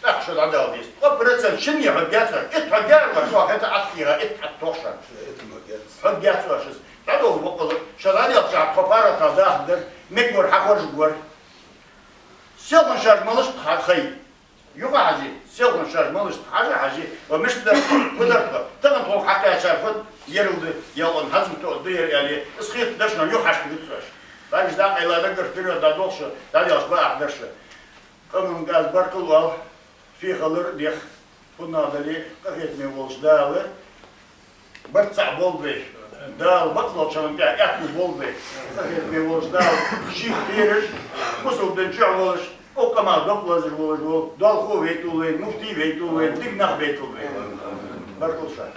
тӀаккха шо дӀадала деза. Ткъо процент шинне хьоаргьяц оаш. Итт хьоаргьяр оаш, оаха хӀаьта Ӏаттийра, итт хьатта тох шоана. Хьоаргьяц оаш из. ДӀадолх боккъала, шо дӀаделча тхо паргӀатал дахаргдар, мегаш вар хьахоржаргвар. Селхан шоаш малашта хьа-, хай. Юха хьажа, селхан шоаш малашта хьажа, хьажа, ва мишта дар, фу дар тхо. Тахан тхога хьакхаьчар фуд, ерал да, ялкъан хӀанз тоъаргда ер аьле, из хетаргда шоана, юха хьашт вуц оаш. Дагаш дӀакъайла даггара вперёд дӀадолх шо, дӀаделча бакъахьа дар шо. Къаманга аз баркал оал, фу хилар а дех, фуннагӀа дале а къахетаме волча Дала барт цхьа болба вай. Дала бакъдолча хӀаман тӀа аьттув болба вай. Къахетаме волча Дала ший бераш, бусалба дина чу волаш, укх къамах дог лазаш волаш вола Долхо вайталва вайна, муфтий вайталва вайна, дика нах байталба вайна. Баркал шоана.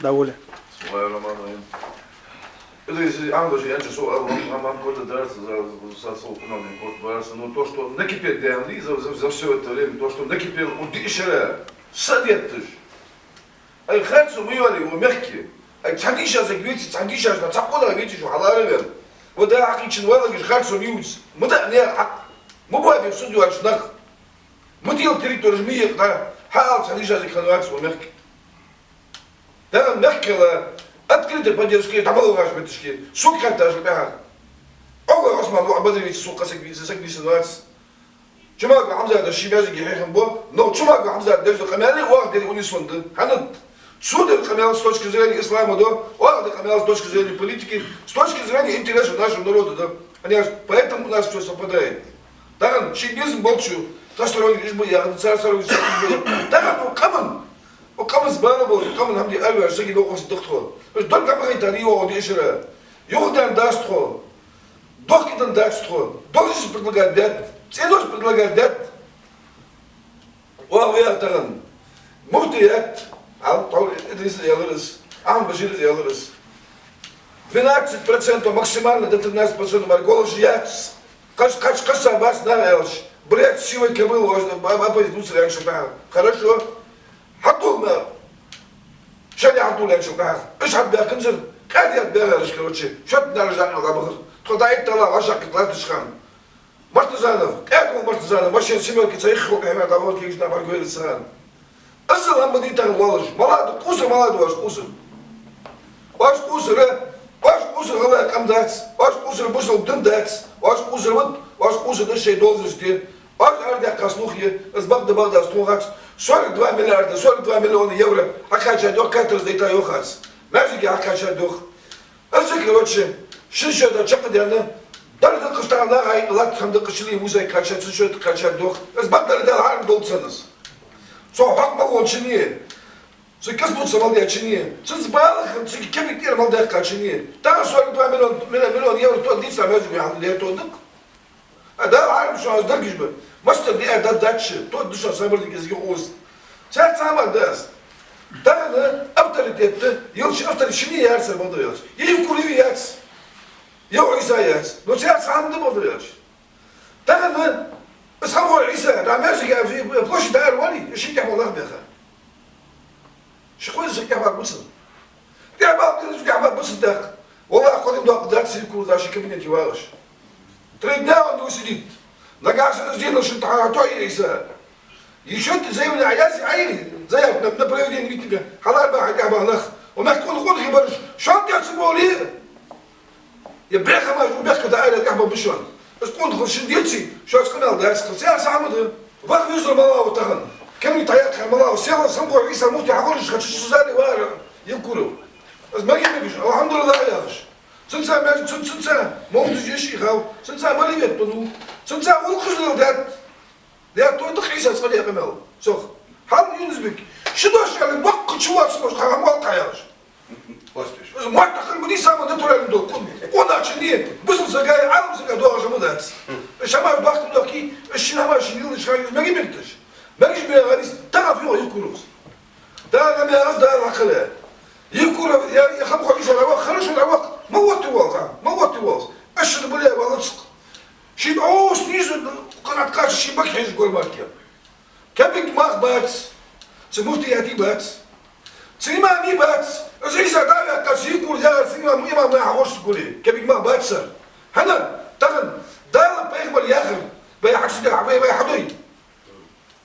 Доволен. بسم الله الرحمن الرحيم. Это если Ам даже я часу, а вам, вам, вам корта дарс, за, за, за, за, за, за, за, но то, что накипел, да, за, за, за всё это время, то, что накипел, удишера, садетыш. Ай, харцо ма йоалае укх мехка. Ай, цхьан дийшача сага веце, цхьан дийшача нах, цхьа къонах веце шо хьалараваьнна. Ва да хьакхийча валагаш харцо ма ювца. Ма да наьха хьакъ. Ма боабе суд йоацаш нах. Ма тела территореш ма екъа. Хьаала цхьан дийшача сага хиннавац укх мехка. Тахан мехкахой открытая поддержка, дӀабала ваш беташке, сога хаьттача тӀехьагӀа. Ӏовгой Ӏусман ва Ӏабадри веце, сога кхы саг веце, саг веце вац. Чумагов Хьамзата ший маьждиге хьехам бу, но Чумагов Хьамзата деш дола къамаьл оаха дер унисван да. ХӀана? Цо дер къамаьл с точки зрения ислама да, оаха дер къамаьл с точки зрения политики, с точки зрения интересов нашего народа да. Понимаешь? Поэтому у нас всё совпадает. Тахан ший безам болчо, тха сторонник ишба яхар, цар сторонник ишба яхар. Тахан укх къаман, укх къаманца бала бола, укх къаман хӀама де араваьнна саг новкъостал да тхо. Уж деррига къаман хьайта дий оаха дешара. Юхадаьнна дац тхо. Дохкидан дац тхо. Должность предлагать даьд. ЦӀенош предлагать даьд. Оаха ваьха тахан муфтият, Ӏал-, Ӏал-, Идриса аьлар из, Ахьмад-Башира аьлар из. Двенадцать процентов максимально, до тринадцать процентов мара голаш яц. Кхаш, кхаш, кхаш цхьа бац наха аьлча. Бред сивой кобылы, оаш, а, а, оппозиция аьнна шо тӀехьа. Хорошо. Хьадувла ма. Шоана хьадувла аьнна шо тӀехьа. Уж хьабаьхканзар, къаьда яд баьгӀараш, короче. Шоатта нара жакъа дӀабахар. Тхо дӀаэттала вӀашагӀкхетта латтача хана. Мартазанов, къаьда вола Мартазанов, машен семёрка цхьа иххо хьемя дӀавахар кегийча наха бӀаргавайра царна. Иззал хӀама дий тахан лоалаш. Мала да, къувсар мала да оаш къувсар? Оаш къувсар, оаш къувсар гӀалгӀай къам дац, оаш къувсар бусалба дин дац, оаш къувсар вад, оаш къувсар да шоай должности. Оаш арадаьккха слух я, из бакъда бакъда аз тхона хац, сорок два миллиарда, сорок два миллиона евро хьакхаьчад йоах, катарза дайта йоах аз. МаьждигӀа хьакхаьчад йоах. Аз, короче, шин шода чакхдаьнна, дар дакъа ста нахай латт хӀама дакъа чили музей кхаьчад, шин шода кхаьчад йоах. Аз бакъдар дала хьарам долча санна аз. Со хьакъ ма гӀонча не, со касбуца мел даьча не, цунца балахан, цунга кемиг тӀера мел даьккхача не. Тахан сорок два миллион, миллион, миллион евро тоъ дийца меза гой хьалла лер тоъ дакъа. А Дала хьарам шоана аз даргаш ба. Мастер диа дад дач, тоъ душан сабар дикизги хӀуз. Цаьрца хӀама да аз. Тахан авторитетта, йолча авторитет шини яр сар бадар яц. Евкуров яц. Йо Ӏийса яц. Но цаьрца хӀама да бадар яц. Тахан аз хӀама гӀой Ӏийса, да меза гой, площадь дар вали, ши тӀехьа лах беха. Ши кхуйза саг тӀехьа бац. ТӀехьа бац, тӀехьа бац, бац тӀехьа. Валлахь, кхо ден доккха дац, сиркул даши кабинете вагӀаш. Три дня он не усидит. Нагахьа санна из денал шун тӀехьа тоъ Ӏийса. Ещё ты заявление а яз, а или заявка на, на проведение митинга. Хьалар баха тӀехьа баха нах. Ва мехка къонахий бараш. Шоана тӀехьа ца боли. Е бехамаш, у бехка да айра тӀехьа ба бушан. Аз къонахий шин деций, шоаш къамаьл дац, цаьрца хӀама да. Вах виза мала ва тахан. Кемни таяк мала ва, села самхо Ӏийса муфти хьахоржаш хача шо зале вара, Евкуров. Аз маги мегаш, алхьамдулиллахӀ яхаш. Цунца маьждиг, цун-, цунца мовлид деш йиш йий хьа? Цунца ма ле вет бану. Цунца гӀулакхаш леладаьд. Даьтту дакъа Ӏийса цкъа декъа мел. Сох. Хьал Юнус-Бек. Ши дош аьле, боккха чу вац, хьа хӀама вал кхаьяш. Из мотт тахкар ма дий, сама натурально дол къун. Къунача не, бусалба сага, Ӏалам сага доагӀаш ма дац. Шамар дохтам дохки, шин хӀама шин йилдаш хьа юз мега мегташ. Мегаш бе гӀарис, тахан фу йоах Евкуров. Да, да, ме аз да, лакхале. Евкуров, я, я хам хо Ӏийса равах, хорошо равах. Ма вот ты волга, ма вот ты волга. Ашшад буле валацк. Шин оус низу, къанат каш шин бак хьеж гормарке. Кепик мах бац. Цу муфтияти бац. Цу имами бац. Из Ӏийса дӀаваьккха, цу Евкуров яхар, цу имам, имам нах хьош гули. Кепик мах бац цар. ХӀана? Тахан Дала пайхамар яхар. Вай хьаксига, вай, вай хьадой.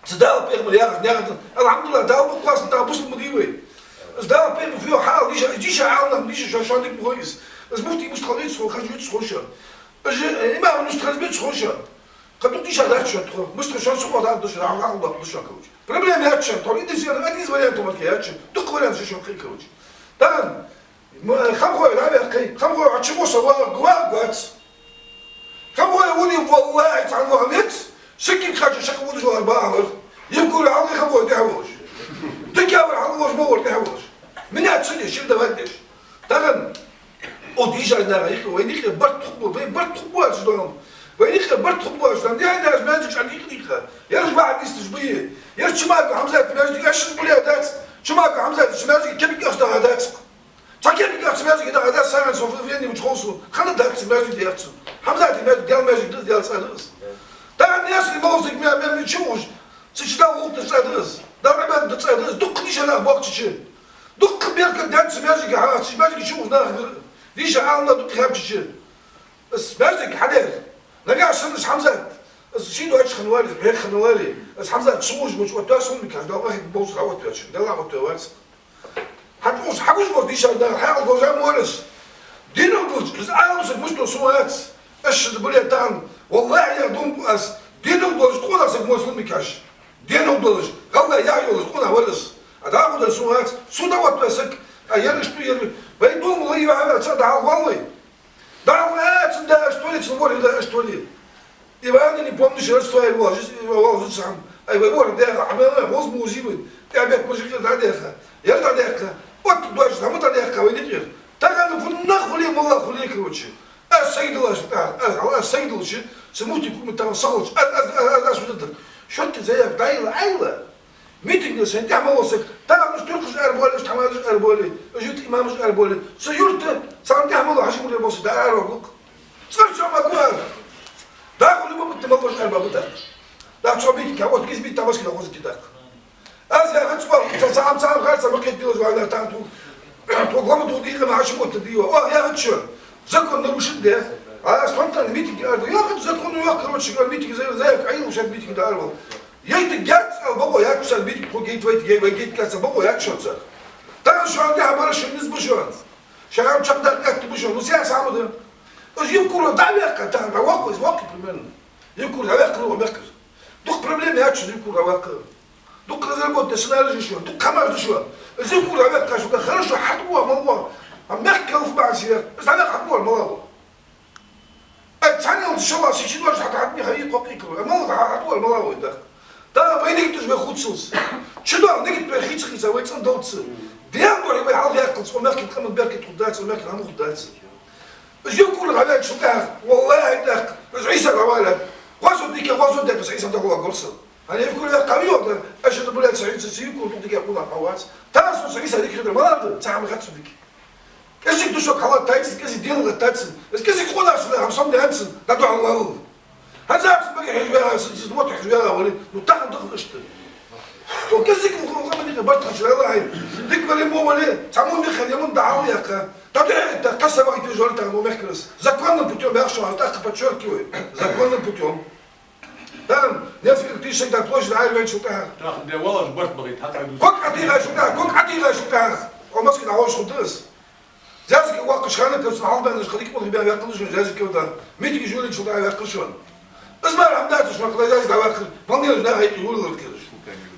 Цу Дала пайхамар яхар, яхар. Алхьамдулиллахь, Дала бу классно, тахан бусалба ма дий вай. Из Дала пайхамар фу хьал, диша, диша Ӏалам нах, диша шо, шо дик ма хой из. Из муфти муст хьалвец хо, хаж вец хо шо. Из, э, имам муст хаз вец хо шо. Кхы дукха дийша дац шоана тхо. Мишта шоана сухо дагӀа да шоана, гӀалгӀа дагӀа да шоана, короче. Проблема яц шоана. Тхо идис яр, один из вариантов ма яц шоана. Дукха вариант шоана кхы, короче. Тахан, м, хамхой дӀаваьккхай, хамхой Ӏочу муса ва, ва, вац. Хамхой вуни, валлахӀи, цхьан вахамец, сикин кхача шакъ вудаш вар бахар. Евкуров хьалхи хамхой тӀехьа волаш. Дикавар хьалхи волаш, ма вар тӀехьа волаш. Меня цуни, шир давай деш. Тахан О, дийшача наха юкъе, вай юкъе барт хургба, вай барт хургбоацаш дом. Вай юкъе барт хургбоацаш дом. Яй даш маьждиг шоана юкъе дийха. Ераш ваха дисташ бий. Ераш Чумака Хьамзата маьждиг, ашшад буле дац. Чумака Хьамзата маьждиг кепик ахча дагӀа дац. Цхьа кепик ахча маьждиг дагӀа дац, сагӀан со фу-, фу-, фени муч ховсу. Хана дац маьждиг яц. Хьамзата маьждиг, дел маьждиг да, дел цӀа да из. Тахан ясли молсик мя, мя, мя чу уж. Цу чу дал гӀулакх да цӀа да из. Дал Ӏибадат да цӀа да из. Дукха дийша нах боккхача чу. Дукха беркат даьд цу маьждиге хьа, цу маьждиге чу уж нах гир. Дийша Ӏалам нах дукха хьабчача. Из маьждиг хьадер. Нагахь санна из Хьамзат. Из ший доацаш хинна вале, из бӀеха хинна вале. Из Хьамзат сужа муч оттадаь сунна каш, дал вахид болсур хьа оттавеча. Дала оттавац. Хьа уж хьагуш бор дийша нах, хьаькъал гожа ма вар из. Динал гуч, из Ӏалам саг муш до су вац. Ашшад буле тахан. ВаллахӀи, я дум аз. Динал гуч, къонах саг муслим каш. Денал долаш, гӀалгӀай яхь йолаш, къонах вар из. А дагӀа дар су вац, су дӀаоттаве саг, а ераш ду, ер. Вай дум лай ваьхьа, ца дӀахьал вал вай. ДӀахьал вац, да, что ли, цун вор, да, что ли. Ивана не помнишь, родство его, жи-, его, жи-, сам. Ай, вай вор, да, а мы, мы, воз музивы. Ты опять мужики, да, деха. Я, да, деха. Вот дождь, там, да, деха, вай не пьёт. Так оно, вон нахули, мула хули, короче. Аз сайдалаш, аз, аз, аз сайдалаш, са мутик ум тахан сахалч, аз, аз, аз, аз, аз, аз, аз, шотти заявка дайла, айла. Митинг да сан тӀехьа мало саг, тахан уж туркхаш арболи, уж тамадаш арболи, уж юрт имамаш арболи. Са юрта, сан тӀехьа мало хьажи муре босса, да, ара гук. Цар чома гуар. Да, хули бабут, мало арба бутак. Да, цо митинг, а вот гиз мит тамашки да хоза кидак. Аз яхац, ва, ца-, цхьа, цхьа, харца ма кхетадилаш вайна, там ту, ту глава ту дика ма хьашим отта дива. Ва, яхац шо. Закон нарушен де. А спонтанный митинг, я, яхац, закон, я, короче говоря, митинг за-, заявка, а ил шаг митинг да арвал. Яйта гяц, ал бого, я, кусан митинг, ту гейт, вайт, гей, вай гейт, гяц, бого, я, шо, за. Там шо, я, бара, шо, низ бу шо. Шагам чакдак, как ты бу шо, ну, сия саму да. Уж Евкуров дӀаваьккха, там, а вакку, из вакку, примерно. Евкуров дӀаваьккха, ну, мягко. Дукха проблема яц шо, Евкуров дӀаваьккха. Дукха разработка сценарий да шо, дукха хӀамаш да шо. Из Евкуров дӀаваьккха шо, да хорошо, хьатӀавоагӀа, мала воагӀа. А мягко калф баьнна сиях, из дӀаваьккха хьатӀавоагӀа, мала воагӀа. Ай, цхьанне шалла, ши-ши дош хьатӀа хьатӀа хьайи кхокхи кро. А мала хьа-, хьатӀавоагӀа, мала воагӀа, да. Да, вай нигат уж вай хуцалц. Чу да, нигат вай хийца-хийца, вай цӀен долца. Дел дой вай хьалхаяккхалц, о мягко къаман беркат хургдац, о мягко хӀама хургдац. Из Евкуров дӀаваьлча тӀехьа, валлахӀи, тӀаккха, из Ӏийса дӀавалар. Гозо дика, гозо дика, из Ӏийса дӀавала горса. Хьан Евкуров яхка хьан йода, аша да, блядь, Ӏийса, из Евкуров дукха дика къуна хьавац. Тасу из Ӏийса дика хидр малад, цхьа хӀама хац дика. КӀезиг душок хьалат тайцин, кӀезиг дел гӀат тайцин. Из кӀезиг къуна шуна хӀама сом дянцин, да дуӀа лал. Хьан зацин бага хьеж вяга, из, из вот хьеж вяга вали, ну тахан дах ишта. То кӀезиг му хӀама дика барт хача лала хьай. Дик вали, мо вали, цхьа мун дика, я мун да хьал яка. Та дехьа, та каса вахи ты жоль там, ну, мягко раз. Законным путём, я что, так подчёркиваю. Законным путём. Там несколько тысяч гектар площадь айрвен шутаха. Тахан де валаш барт багӀийта хьакъ ду. Кок атига шутаха, кок атига шутаха. О, Москве дӀахьош худдас. Зязике ваккхаш хана, кавцна хьалбаьннаш, хадик мулхи бян вяхкалаш, зязике вада. Митиги жури шутаха вяхкалаш ван. Из мара хӀамдац шуна, кхы зязик дӀавяхкар, ваннелаш нахай юрилар кираш.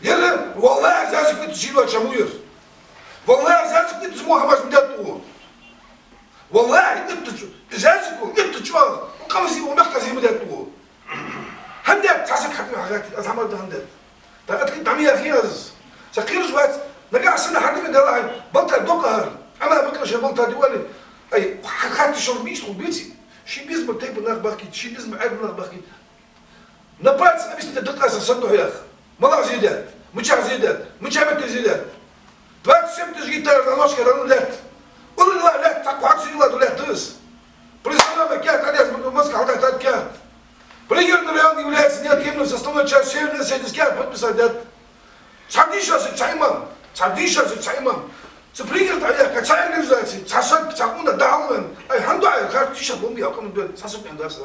Яра, валлахӀи, зязик бит шийла чаму яр. ВаллахӀи, зязик бит мухаммад мдат у. Валлахьи, итт чу, из яздеш вола, итт чу, къамаьл зе, мехка зе ма даьд цо. ХӀана даьд, цхьа саг хьатӀавена хьагӀаттийта, аз хӀама да хӀана даьд. ТӀаккха дӀа ма яхий аз. Са кхераш вац, нагахьа санна хьатӀавена, Даьллахьа, балта докъахьара. Ӏама бакъахьа шоай балта дували. Ай, ха-, хатта шоана мишта хул беций? Ший безам бола тайпан нах бахкийта, ший безам бола Ӏаьрбий нах бахкийта. На пальцах объяснить даккха аса сандухьех. Малах зе даьд, мичахьа зе даьд, мича метте зе даьд. Двадцать семь тысяч гектаров на ложке равно лет. Улла лет, так хватит сила лет дыс. Представляем, кят, а я смотрю, Москва, да, так кят. Пригородный район является неотъемлемой составной частью Северной Осетии, кят, подписать дет. Садишься, садишься, садишься. Цу пригород, а я, кат, цхьа организация, цхьа саг, цхьа хӀама дахьалвен. Ай, хӀама да, ай, хар тиша бомби, а кому ден, цхьа саг, ай, да, са.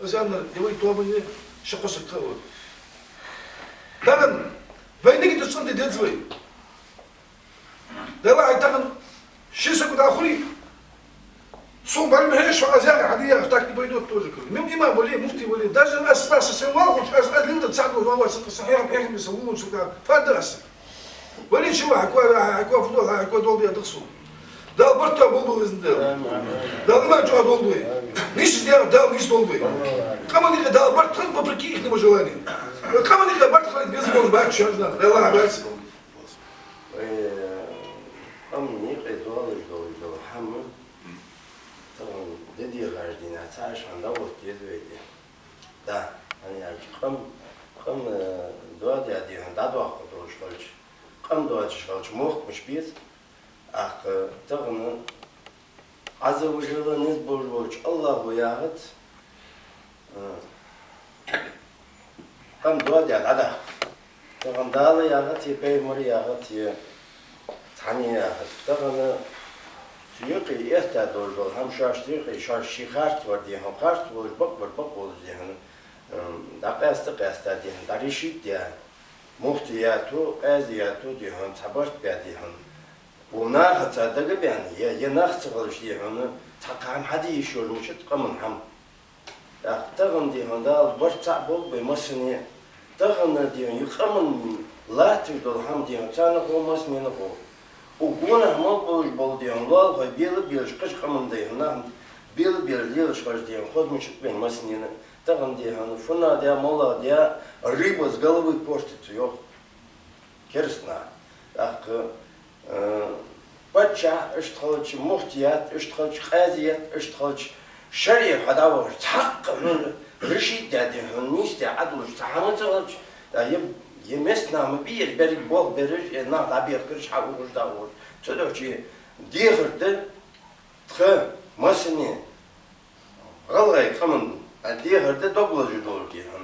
Аз аьннар, я вай тоба я, ши кхо саг хавар. Тахан вайниг да цӀенде деза вай. Даьллахьа, тахан ши саг дӀахуле, сона бар ма хьежа, аз яхар хьадийя, так не пойдёт тоже, говорю. Мим имам вале, муфти вале, даже аз, аз сен валхуч, аз, аз линда цадо, ван ван саг, са хьехам, хьехам, са вулун саг, фадда аз. Вале чува, хьаква, хьаква футбол, хьаква долда я дакъсу. Дала барт боаккхалба вай, иззал. Дала иман чӀоагӀа долда вай. Нийсса дер Дала нийсдолда вай. Къаман юкъе Дала барт хилда, вопреки ихнему желанию. Къаман юкъе барт хилда безам болаш бац шоаш нах. Аллахь бац. Вай, къаман юкъе долаш дола хӀама, тахан де дегӀаш дийнахьа цхьа шоана дӀаотта деза вай де. Да, хӀана аьлча къам, къам, э, доаде а дехьа, дӀадоаккхаш долаш хилча, къам доацаш хилча, мохк мича беза. ТӀаккха тахан Ӏазза ва жалла низ болаш волча Аллахьо яхац, э, къам доаде а дӀадаккха. Тахан Дала яхац е, пайхамара яхац е, цхьанне яхац. Тахан цу юкъе этта долаш дола хӀама шоашта юкъе, шоаш ший харц вар дехьа, харц волаш, бакъ вар бакъ волаш дехьа, м, дӀакъаьста, къаьста дехьа, дӀарешить даь, муфтият а, къазият а дехьа, цхьа барт баь дехьа. Укх нахаца дагабаьнна, е, е нах ца хилча дехьа, цхьа кхы хӀама хьаде йиш йолаш мичад къаман хӀама. ТӀаккха тахан дехьа Дала барт цхьа болба вай массане. Тахан дехьа из къаман латташ дола хӀама дехьа царна хов, массанена хов. Укх гонахьа мел болаш бола дехьа лоалахой бела а белаш, кхыча къаман дехьа нах бела а белаш лелаш хилча дехьа хоза мичад вайна массанена. Тахан дехьа фуннагӀа де а, моллагӀа де а, рыба с головы портится, йоах кераста наха. ТӀаккха, э, паччахь иштта хилча, муфтият иштта хилча, къазият иштта хилча, шариӀат хьадӀавахаш, цхьаккха хьона решить даь, хьона нийсдаь Ӏадалуш цхьа хӀама ца хилча, тӀаккха е, е местана ма бий, е берригаш болх бераш, е нах дӀабехкараш, хьаухаш, дӀаухаш. Цудухьа дехар да тха массане, гӀалгӀай къаман, а, дехар да дог лазаш долаш дехьа.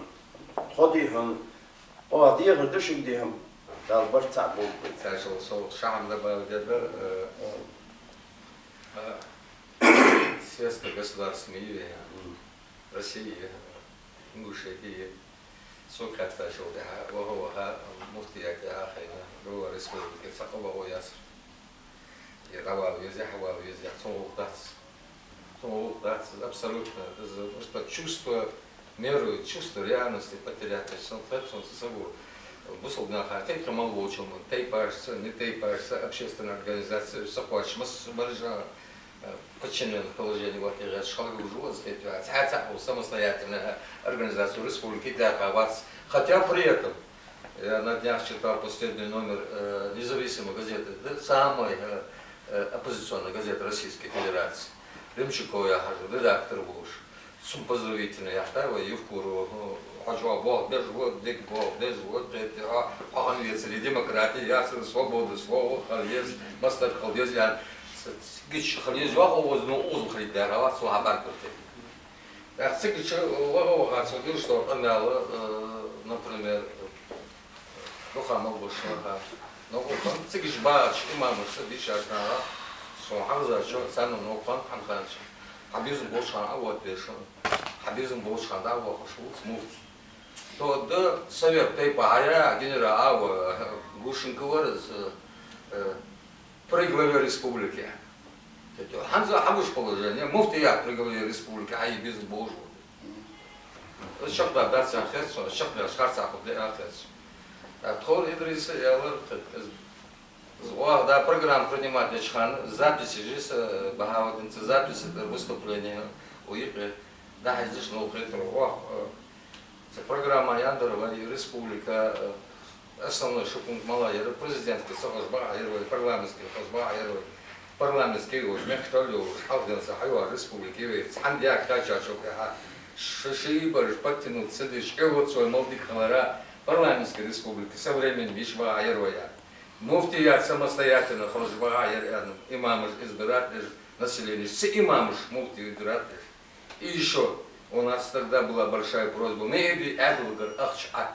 Тхо дехьа, оаха дехар да шуга дехьа, Дала барт цхьа болба. Цхьа шал со шахьам да бала деда, э, э, светско-государственный, э, России, э, Ингушетии, э, сога хаьттачул тӀехьа, ваха-ваха, муфтият тӀехьа хайна, Гавар республике цхьа къа ваха яцар. Е дӀавала веза, хьавала веза, цун гӀулакх дац. Цун гӀулакх дац, абсолютно. Из, потому что чувство меры, чувство реальности потерять. То есть, сан тхаьп, сан ца саго, бусалба наха, кхы-кхы мел волча хӀаман, тайпашца, не тайпашца, общественная организация, сакхоачаш масса баржа, э, подчинённых положений ватта гӀерташ хьалгӀужу аз хетта, цхьаь цхьаь самостоятельная организация республики дӀаьха вац. Хотя при этом я на днях читал последний номер, э, независимой газеты, да, самой, э, э, оппозиционной газеты Российской Федерации. Римчиков яхаш ва редактор волаш. Цун поздравительный яхаш ва Евкурову, ну, хьо чӀоагӀа болх беш ва, дика болх беш ва, кхетаде, хьо, хьо хьан вецаре демократия яцар, свобода слова хила еза, масса хила еза, ян, ц-, ц-, гич хила еза, йоах, укхаза, ну, укхаза хила еза, вац, цо хьабаьхкар те. ТӀаккха цига чу ваха-ваха цу Дюрсо къамаьл, э, например, дукха мел болча наха, но укхан цига чу багӀача имамашта, дийшача наха, сона хьахезача, царна укхан хьахезача, хьа безам болча хана Ӏоотта везаш, хьа безам болча хана дӀавахаш ва муфти. То да совет тайпа хьаяь, генерал Ава, Глушенко вар из, э, при главе республики. ХӀанз хьагуш положение, муфтият при главе республики хьае безам болаш ва. Из чакхдаь дац аьнна хет сона, из чакхдаьлча харцахьа хургда аьнна хет сона. А тховра Идриса аьлар, кхы из Оаха, да, программа принимать деча хана запись еш, э, Бахаудин, цу записи тӀара выступлени у юкъе дӀахьежаш, новкъа хетар оаха, э, цу программа яндар вай республика, э, основной ши пункт мала яр: президентски ца ховш бакъахьа яр вай, парламентски ховш бакъахьа яр вай, парламентски йолаш, мехкдола йолаш, хьалха денз хьайоагӀа республика я вай. Цхьан дика кхаьчачул тӀехьа ши, ши бараш подтянуть ца деш, кӀелоццой мел дика хилара парламентски республика, современни йиш бакъахьа яр вай. Муфтият самостоятельно хозаш бакъахьа яр аьнна, имамаш избирать деш, населенеш, цу имамаш муфти избирать деш. И ещё у нас тогда была большая просьба: ма эди Ӏаьдалгара ахча Ӏа.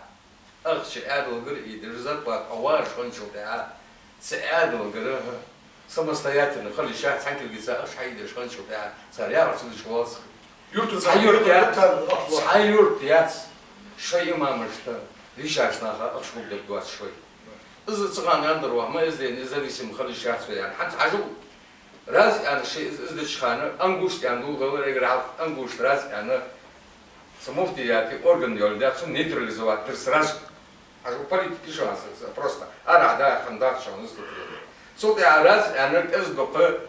Ахча Ӏаьдалгара ийдеш, зарплата Ӏа вагӀаш хинначул тӀехьа, цу Ӏаьдалгара самостоятельно хила йиш яц, цхьан кулгаца ахча хьаийдеш хинначул тӀехьа, цар яхар ца деш валац. Юртара цхьа юрт яц, цхьа юрт яц шоай имамашта, дийшача наха ахча хургдерг доацаш вай. Из цу хана яндар вай, ма из де независим хила йиш яц вай аьнна. ХӀанз хьажал, раз аьнна, ши из, из деча хана, Ангушт аьнна дулгала эггара хьалха, Ангушт раз аьнна, цу муфтияти орган йолаш да, цунна нейтрализовать дир сразу. Хьажал, политика шоана са, просто арахьа да, хӀама дац шоана из тупред. Цул тӀехьа раз аьнна, кӀезига дукха,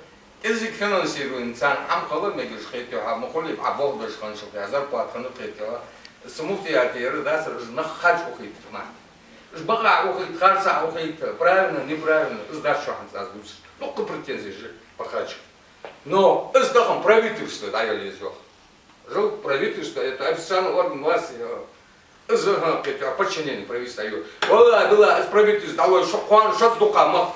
кӀезига финансировани царна хӀама хила мегаш хетий хьа, ма хулий Ӏа болх беш хинначул тӀехьа, зарплата хинна кхетий хьа. Цу муфтияти яр дацар, уж нах харцахьа ухийтар нах. Уж бакъахьа ухийта, харцахьа ухийта, правильно, неправильно, из дац шоана хӀанз аз дувцар. Дукха претензеш я Бахача. Но из тахан правительство дӀаяла еза йоах. Жал правительство, это официальный орган власти, э, из, ага, кхетий хьа, подчинение правительства я. Валлахӏи, биллахӏи, из правительство дӀалой шо кхоана, шозза дукха мах,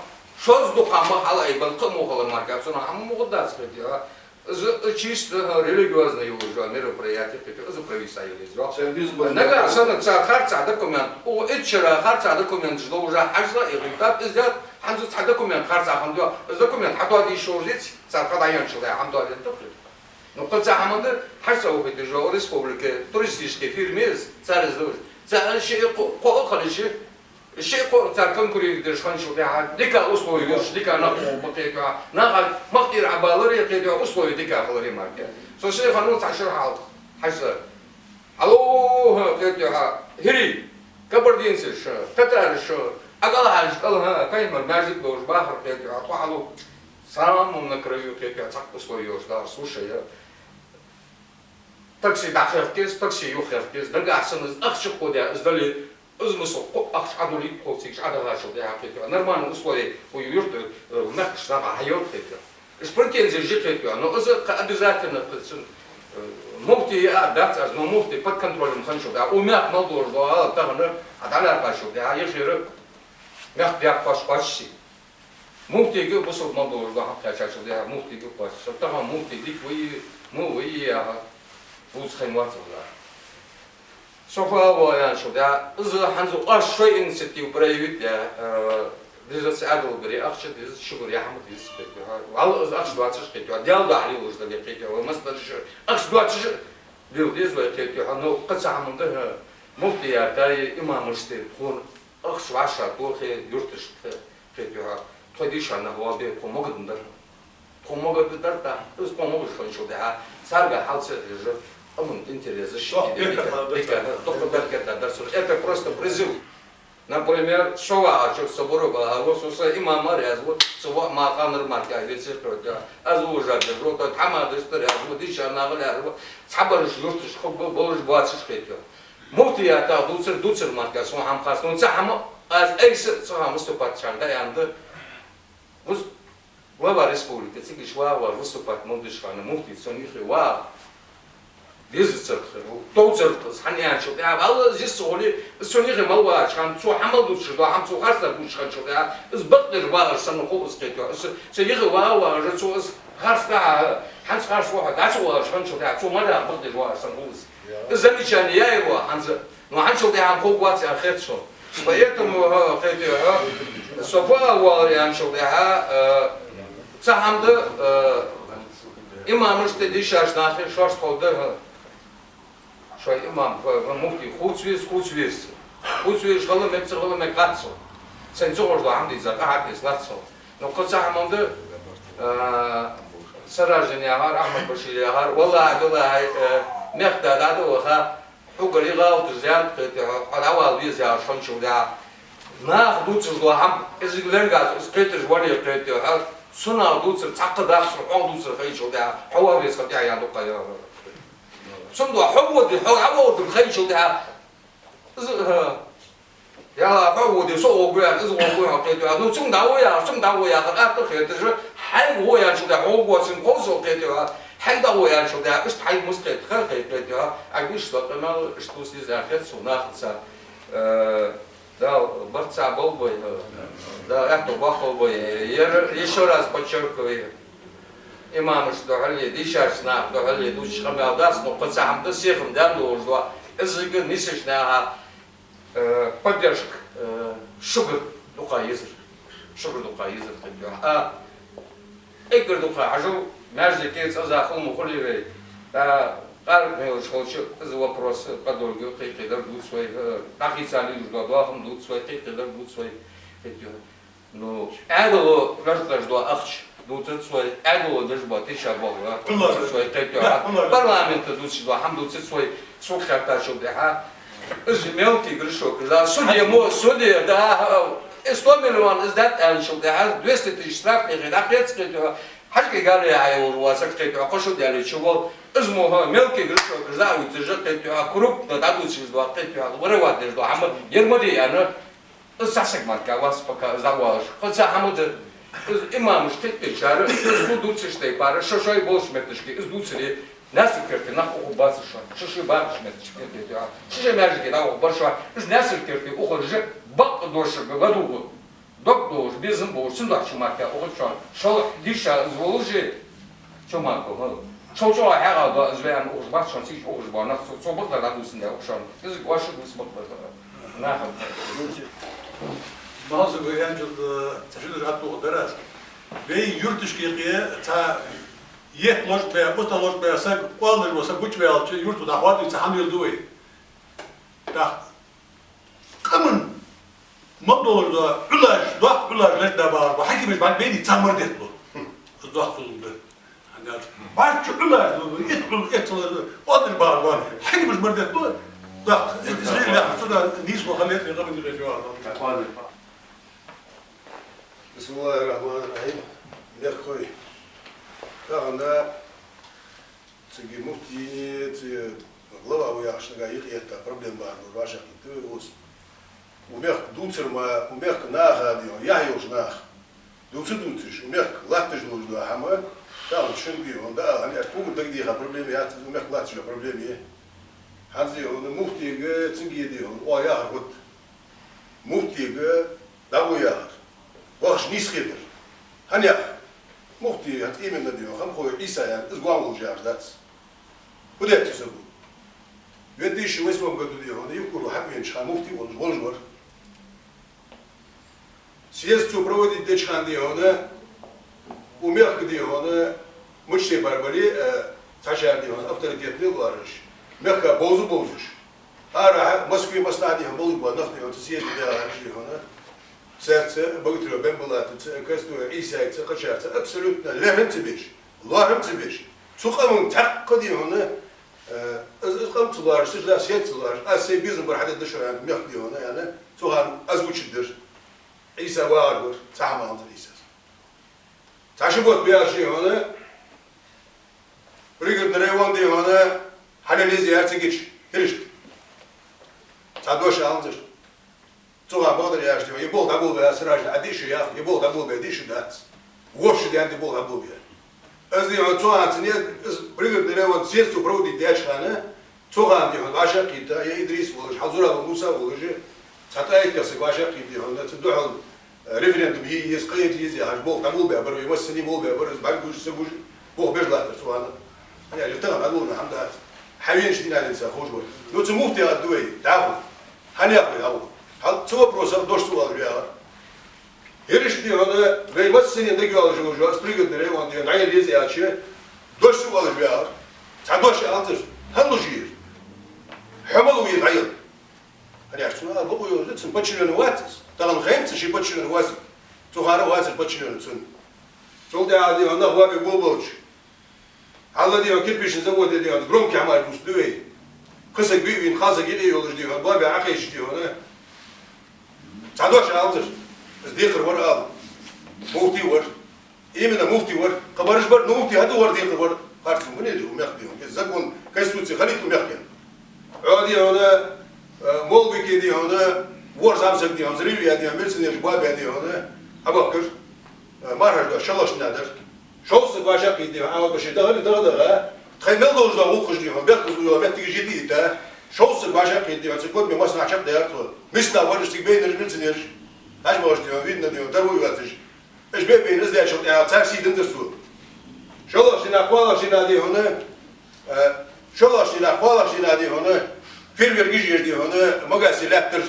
шозза дукха мах хьалаайбенна, кхы а мо хилар мара, цунах хӀама мо хургдац, кхетий хьа. Из, э, чисто, ага, религиозное йолаш йола мероприяти, кхетий хьа, из правительство я из йоах. Нагахьа санна цар харцахьа документ, у итт шера харцахьа документаш долаш хьажал, и гӀибтат из яц, хӀанз цхьа документ харцахьа хиннад йоах. Из документ хьатоаде йиш йолаш яц, цар кхы дӀаенначул тӀехьа хӀама тоадергда, кхетий хьа. Ну, кхы цхьа хӀама да, хьажа ца ухийта, жо республике туристически фирма я из, цар из долаш. Цар шиъ кхо, кхо а хила йиш я, шиъ кхо а цар конкурент деш хинначул тӀехьа, дика условия йолаш, дика нах ма кхетий хьа, наха мах тӀера Ӏабаларе, кхетий хьа, условия дика хиларе мара. Со ший хиннав цхьа шера хьалха, хьажа. Хьалха, кхетий хьа, хӀирий, кабардинцаш, татараш, Ӏа кӀалхьарча кӀал, хӀа, кхаймара маьждиг долаш бахар, кхетий хьа, тхо хьалха. Самом на краю, кхетий хьа, цхьаккха условия йолаш дахар, слушай, а. Такси дӀахехка еза, такси юхахехка еза, нагахьа санна из ахча кхоадаь из дале, из масал кхоъ ахча Ӏадулийт хьо цига Ӏадахачул тӀехьа, кхетий хьа. Нормальни условия хьо юрта, э, мехкашта наха хьайоал, кхетий хьа. Уж претензеш я, кхетий хьа, но из кхы обязательно, кхы цун, э, муфти я а дац аз, но муфти под контролем хинначул тӀехьа, у мехка мел долаш дола гӀалат тахан Ӏа дӀалаьрхӀачул тӀехьа, ехира мехка декъа кхоачаш, кхоачаш си. Муфтига бусалба мел долаш дола хӀама кхаьчачул тӀехьа муфтига кхоачаш. Тахан муфти дика вий, во вий яха, бувца хӀама вац валлахӀи. Со фу ала ва аьнначул тӀехьа, из хӀанз оаш шоай инициатива проявить даь, э, дезац Ӏаьдал баре ахча, дезац шугара яхьама, дезац, кхетий хьа. Валла из ахча доацаш, кхетий хьа, Даьла духьа лелаш дале, кхетий хьа, вай массадараш ахча доацаш лела деза вай, кхетий хьа. Ну, кхы цхьа хӀама да, хӀа, муфтияти имамашта тхона ахча вӀашагӀтохе, юрташка, кхетий хьа, тхоай дийша нах вале, тхо могаргдар. Тхо могаргдар тӀаккха, из тхо могаш хинначул тӀехьа, царга хьал ца хьежа, аман интересаш шиъ дика, дика, дукха беркат дар сона. Это просто призыв. Например, со вагӀача, со баро багӀа ва, со са имама раьза ва, со ва ма къанар мара кхы веце, кхетий хьа, аз уважать деш ва, тхьамадаш тӀа раьза ва, дийша нах раьза ва, цхьабараш юрташ хургба, болаш боацаш, кхетий хьа. Муфтиятах дувцар, дувцар мара кхы сона хӀама хац, но цхьа хӀама аз айса цхьа хӀама выступать чан да аьннад. Вус-, глава республики, цига иш вагӀа вагӀа выступать мел деча хана муфти цун юхе вагӀа. Веза царх, тов царх, хӀана аьнначул тӀехьа, валла, из йист ца хуле, из цун юхе мел вагӀача хана, цо хьа мел дувцаш дола хӀама цо харцдар дувцаш хинначул тӀехьа, из бакъдеш вагӀар санна хул из, кхетий хьа. Из цун юхе вагӀа вагӀаш, цо из харц дахьа, хӀанз харц вахьа, дӀа ца вагӀаш хинначул тӀехьа, цо ма дахьа бакъдеш вагӀар санна хул из. Из замечание яь я вай хӀанз. Ну, хӀанзчул тӀехьа хӀама хургвац аьнна хет сона. Поэтому, э, кхетий хьа, со фу ала воаллар аьнначул тӀехьа, э, цхьа хӀама да, э, имамашта, дийшача наха шоашта ховргдар, хӀа. Шоай имам, э, муфти хувца веза, хувца веза. Хувца везаш хила мег, ца хила мег хац сона. Сайна ца ховш дола хӀама дийца къахьегаш лац сона. Ну, кхы цхьа хӀама да, э, Сараждин яхар, Ахьмад-Башир яхар, валлахӀи, биллахӀи, э, мехка дӀа а ваха, хьогара гӀалаташ даьннад, кхетий хьа, хьо дӀавала веза яхаш хинначул тӀехьа. Наха дувцаш дола хӀама, из лергац, из кхеташ варе кхетий хьа, цунах дувцар цхьаккха даккха, хьох дувцар хайчул тӀехьа, хьо веза ха тӀехьа я дукха я. Цун дуа хьо воде, хьо хьо воде хайчул тӀехьа. Из, э, яла хьо воде, со гӀоргва яхар, из гӀоргва хьо кхетий хьа. Ну, цунга дӀагӀо яхар, цунга дӀагӀо яхар, атта кхеташ, хьайга гӀо яьчул тӀехьа, хьо гӀоргва цунга кховсо кхетий хьа. Хьайга дӀагӀо яьчул тӀехьа, иштта хьайга мус кхет, ха кхет кхетий хьа. Ай, иштта къамаьл, иштта дувца деза хет цу нахаца. Э, Дала барт цхьа болба вай, Дала аьттув боаккхалба вай. Ер, ещё раз подчеркиваю, имамашта духьал е, дийшача наха духьал е дувцаш къамаьл дац, но кхы цхьа хӀама да, сиха ма даьнна долаш да, из цига нийсача наха, э, поддержка, э, шугара дукха езар. Шугара дукха езар, кхетий хьа. А, эггара дукха хьажал, маьждиге цкъаза хила ма хулий вай. ТӀа къаракъ мелаш хилча, из вопрос къадолга, кхы-кхыдар дувц вай, э, дӀахийца лелаш дола доахан дувц вай, кхы-кхыдар дувц вай, кхетий хьа. Ну, Ӏаьдало лаьрхӀаш дола ахча дувцац вай, Ӏаьдало деш бола тийша болх дувцац вай, кхетий хьа. Парламента дувцаш дола хӀама дувцац вай, сога хаьттачул тӀехьа. Из мелкий грешок, да, суде мо, суде, да, э, сто миллион из даьд аьнначул тӀехьа, двести тысяч штраф кхехье, дӀакхеца, кхетий хьа. Хьажкъе гала яхьа йолаш вола саг, кхетий хьа, кхо шу даьлча вол, из мо, ха, мелкий грешок, из дӀа а вуьташ, кхетий хьа, коррупция дӀадувцаш дола, кхетий хьа, воровать деш дола хӀама, ер ма де аьнна, из цхьа саг мара вац, пока из дӀавоалаш. Кхы цхьа хӀама да, из имамаш кхетачар, из фу дувцаш тайпара, шо-шоай болча метташка из дувцаре, Наьсар керте нах ухаргбацар шоана, шо-шоай бахача метташка, кхетий хьа. Шо-шоай маьждиге дӀаухаргбар шоана, из Наьсар керте ухараш бакъдолашка ладувгӀа. Дог долаш, безам болаш, цудухьа мара ухаргда шоана. Шоллагӏа дийша из волаш, чу ма кхо, хӀа. Шо чӀоагӀа хьаькъал да, из ваьнна ухаргбац шоана, цига ухаргбола нах, цо, цо бакъдар дӀадувцандаь ухаргда шоана. Из вӀашагӀ вис бакъдар да. Нахал. Малсаг вай аьнначул, э, цхьа ши дужа хаттар дар аз. Вай юрташка юкъе цхьа етт лочкъабаь, устагӀа лочкъабаь саг, кӀоалдаш вола саг гучаваьлча, юрта дӀахоадий, цхьа хӀама йолаш да вай. ТӀаккха къаман мел долаш дола Ӏилаж, доккха Ӏилаж лечкъадала багӀаш бола хьакимаш бӀарг бейни цхьа мара детталу. Из доккха зулам да. БӀарчча Ӏилаж да, итт Ӏил-, итт Ӏилаж да, кӀоалдаш багӀаш бола хьакимаш мара детталу. ТӀаккха из, из лелаха цу да нийсхо хьаллетта къаман юкъе чувахар. بسم الله الرحمن الرحيم. Мехкахой. Тахан цига муфтийни, цига глава ва яхача нагахьа юкъе етта проблема бахьан долаш вӀашагӀкхийтта вай укхаза. Укх мехка дувцар ма, укх мехка наха дийхьа, яхь йолча наха. Дувца дувцаш, укх мехка латташ долаш дола хӀама, тахан шун дийхьа, да, хӀана аьлча, укхар дагадеха проблема яц, укх мехка латташ йола проблема я. ХӀанз дийхьа, муфтийга, цунга дийхьа, оаха яхар хӀаьта. Муфтийга дӀагӀо яхар. Вахаш нийсхетар. ХӀана яхар? Муфти, хӀанз именно дийхьа, Хамхой Ӏийса яхар, из гуам волаш яхаш дац. Фу детташ саго? Две тысячи восьмом году дийхьа, Евкуров хьакъ венача хана муфти волаш, волаш вар. Съезд цо проводить деча хана дийхьа, укх мехка дийхьа, мичча тайпара бале а, цхьачар дийхьа, авторитетни лоархӀаш. Мехка бовза бовзаш. Арахьа Москве массанахьа дийхьа, болаш бола нах дийхьа, цу съезде дагӀараш дийхьа. Царца, Богатырев Бамбалатаца, Костуев Ӏийсайца, кхычарца абсолютно лерхӀам ца беш, лоархӀам ца беш. Цу къаман цхьаккха дийхьа, э, из, из къам ца лоархӀаш, цу жа съезд ца лоархӀаш, аз сай безам бар хьадергда шоана, мехка дийхьа, аьнна, цу хана озвучить дир. Ӏийса вагӀар вар, цхьа хӀама хиннадир Ӏийсас. Цхьа ши бутт баьлча дийхьа, Пригородный район дийхьа, хьалел еза яр цигача хӀирашта. Цхьа дош аланзар. Цу хана бакъдар яхаш дийхьа, е болх дӀаболабаь, сразу Ӏа дийша яха, е болх дӀаболабаь дийша дац. Вовше даьнна е болх дӀаболабаь. Аз дийхьа, цу хана цунна, из Пригородный район съезд цо проводить деча хана, цу хана дийхьа, вӀашагӀкхийтта, е Идрис волаш, хьал Зурабов Муса волаш, цхьа тӀаэттех саг вӀашагӀкхийтта дийхьа, цу духьал, э, референдум е еза, кхы е еза яхаш, болх дӀаболабаь бар вай, массане болабаь бар, из бӀаргагуш, ца гуш, болх беш латтар цу хана. Е, е тахан дӀадолалу хӀама дац. Хьавенача дийнахьа денз ховш вар. Ну, цу муфтега аргда вай, дӀахо. ХӀана яхар вай, хьал? Хьал, цу вопросах дош ца оалаш ваьгӀар. ХӀирашта дийхьа, вай массане дагайоалаш йолаш, аз Пригородный район дийхьа, дӀаяла еза аьлча, дош ца оалаш ваьгӀар. Цхьа дош аланзар, хӀана луш я ер? Хьо мала ва ер дӀаяла? ХӀана аьлча цунна ала бокъо йолаш да, цун подчинённый вац из. Тахан хайнад цунна ший подчинённый вац. Цу хана вацар подчинённый цун. Цул тӀехьагӀа дийхьа, нах ваби болабелча, хьалла дийхьа, кирпичный заводе дийхьа, громкий хӀамаш дувцаргда вай. Кхы саг биъ вийна, кхалсаг юкъе йолаш дийхьа, боабаь Ӏокхайча дийхьа, Хьадош алзар. Из декхар вар ала. Муфти вар. Именно муфти вар. Кхы бараш бар, ну муфти хӀаьта вар, декхар вар. Харцо ма лелий, укх мехка дий хьона. Из закон, конституци хилийта укх мехка. Ӏо дий хьона, э, молбике дий хьона, ворхӀ зӀамсаг дий хьона, зрив я дий хьона, милиционераш боабаь дий хьона, Ӏобахкар. Э, мархаш дош, шоллагӀча дийнахьа дар. Шовзткъа саг вӀашагӀкхийтта дий хьона, Ӏавад-Башир, даха, даха, даха. Тхай мел долаш дола гӀулакхаш дий хьона, бехказло йола моттигаш йитайийта. Шовзткъа саг вӀашагӀкхийтта дий хьона, цу кодаме массанахьа чакхдаьхар тхо. Миска нах бараш, цига байнараш, милиционераш. Хьажа багӀаш дий хьона, видно дий хьона, таро йоацаш. Уж бе-, бейна из даьчул тӀехьагӀа цар сий динзар цо. ШоллагӀча дийнахьа, кхоалагӀча дийнахьа дий хьона, э, шоллагӀча дийнахьа, кхоалагӀча дийнахьа дий хьона, фейерверкаш еш дий хьона, Магасе лаьттар.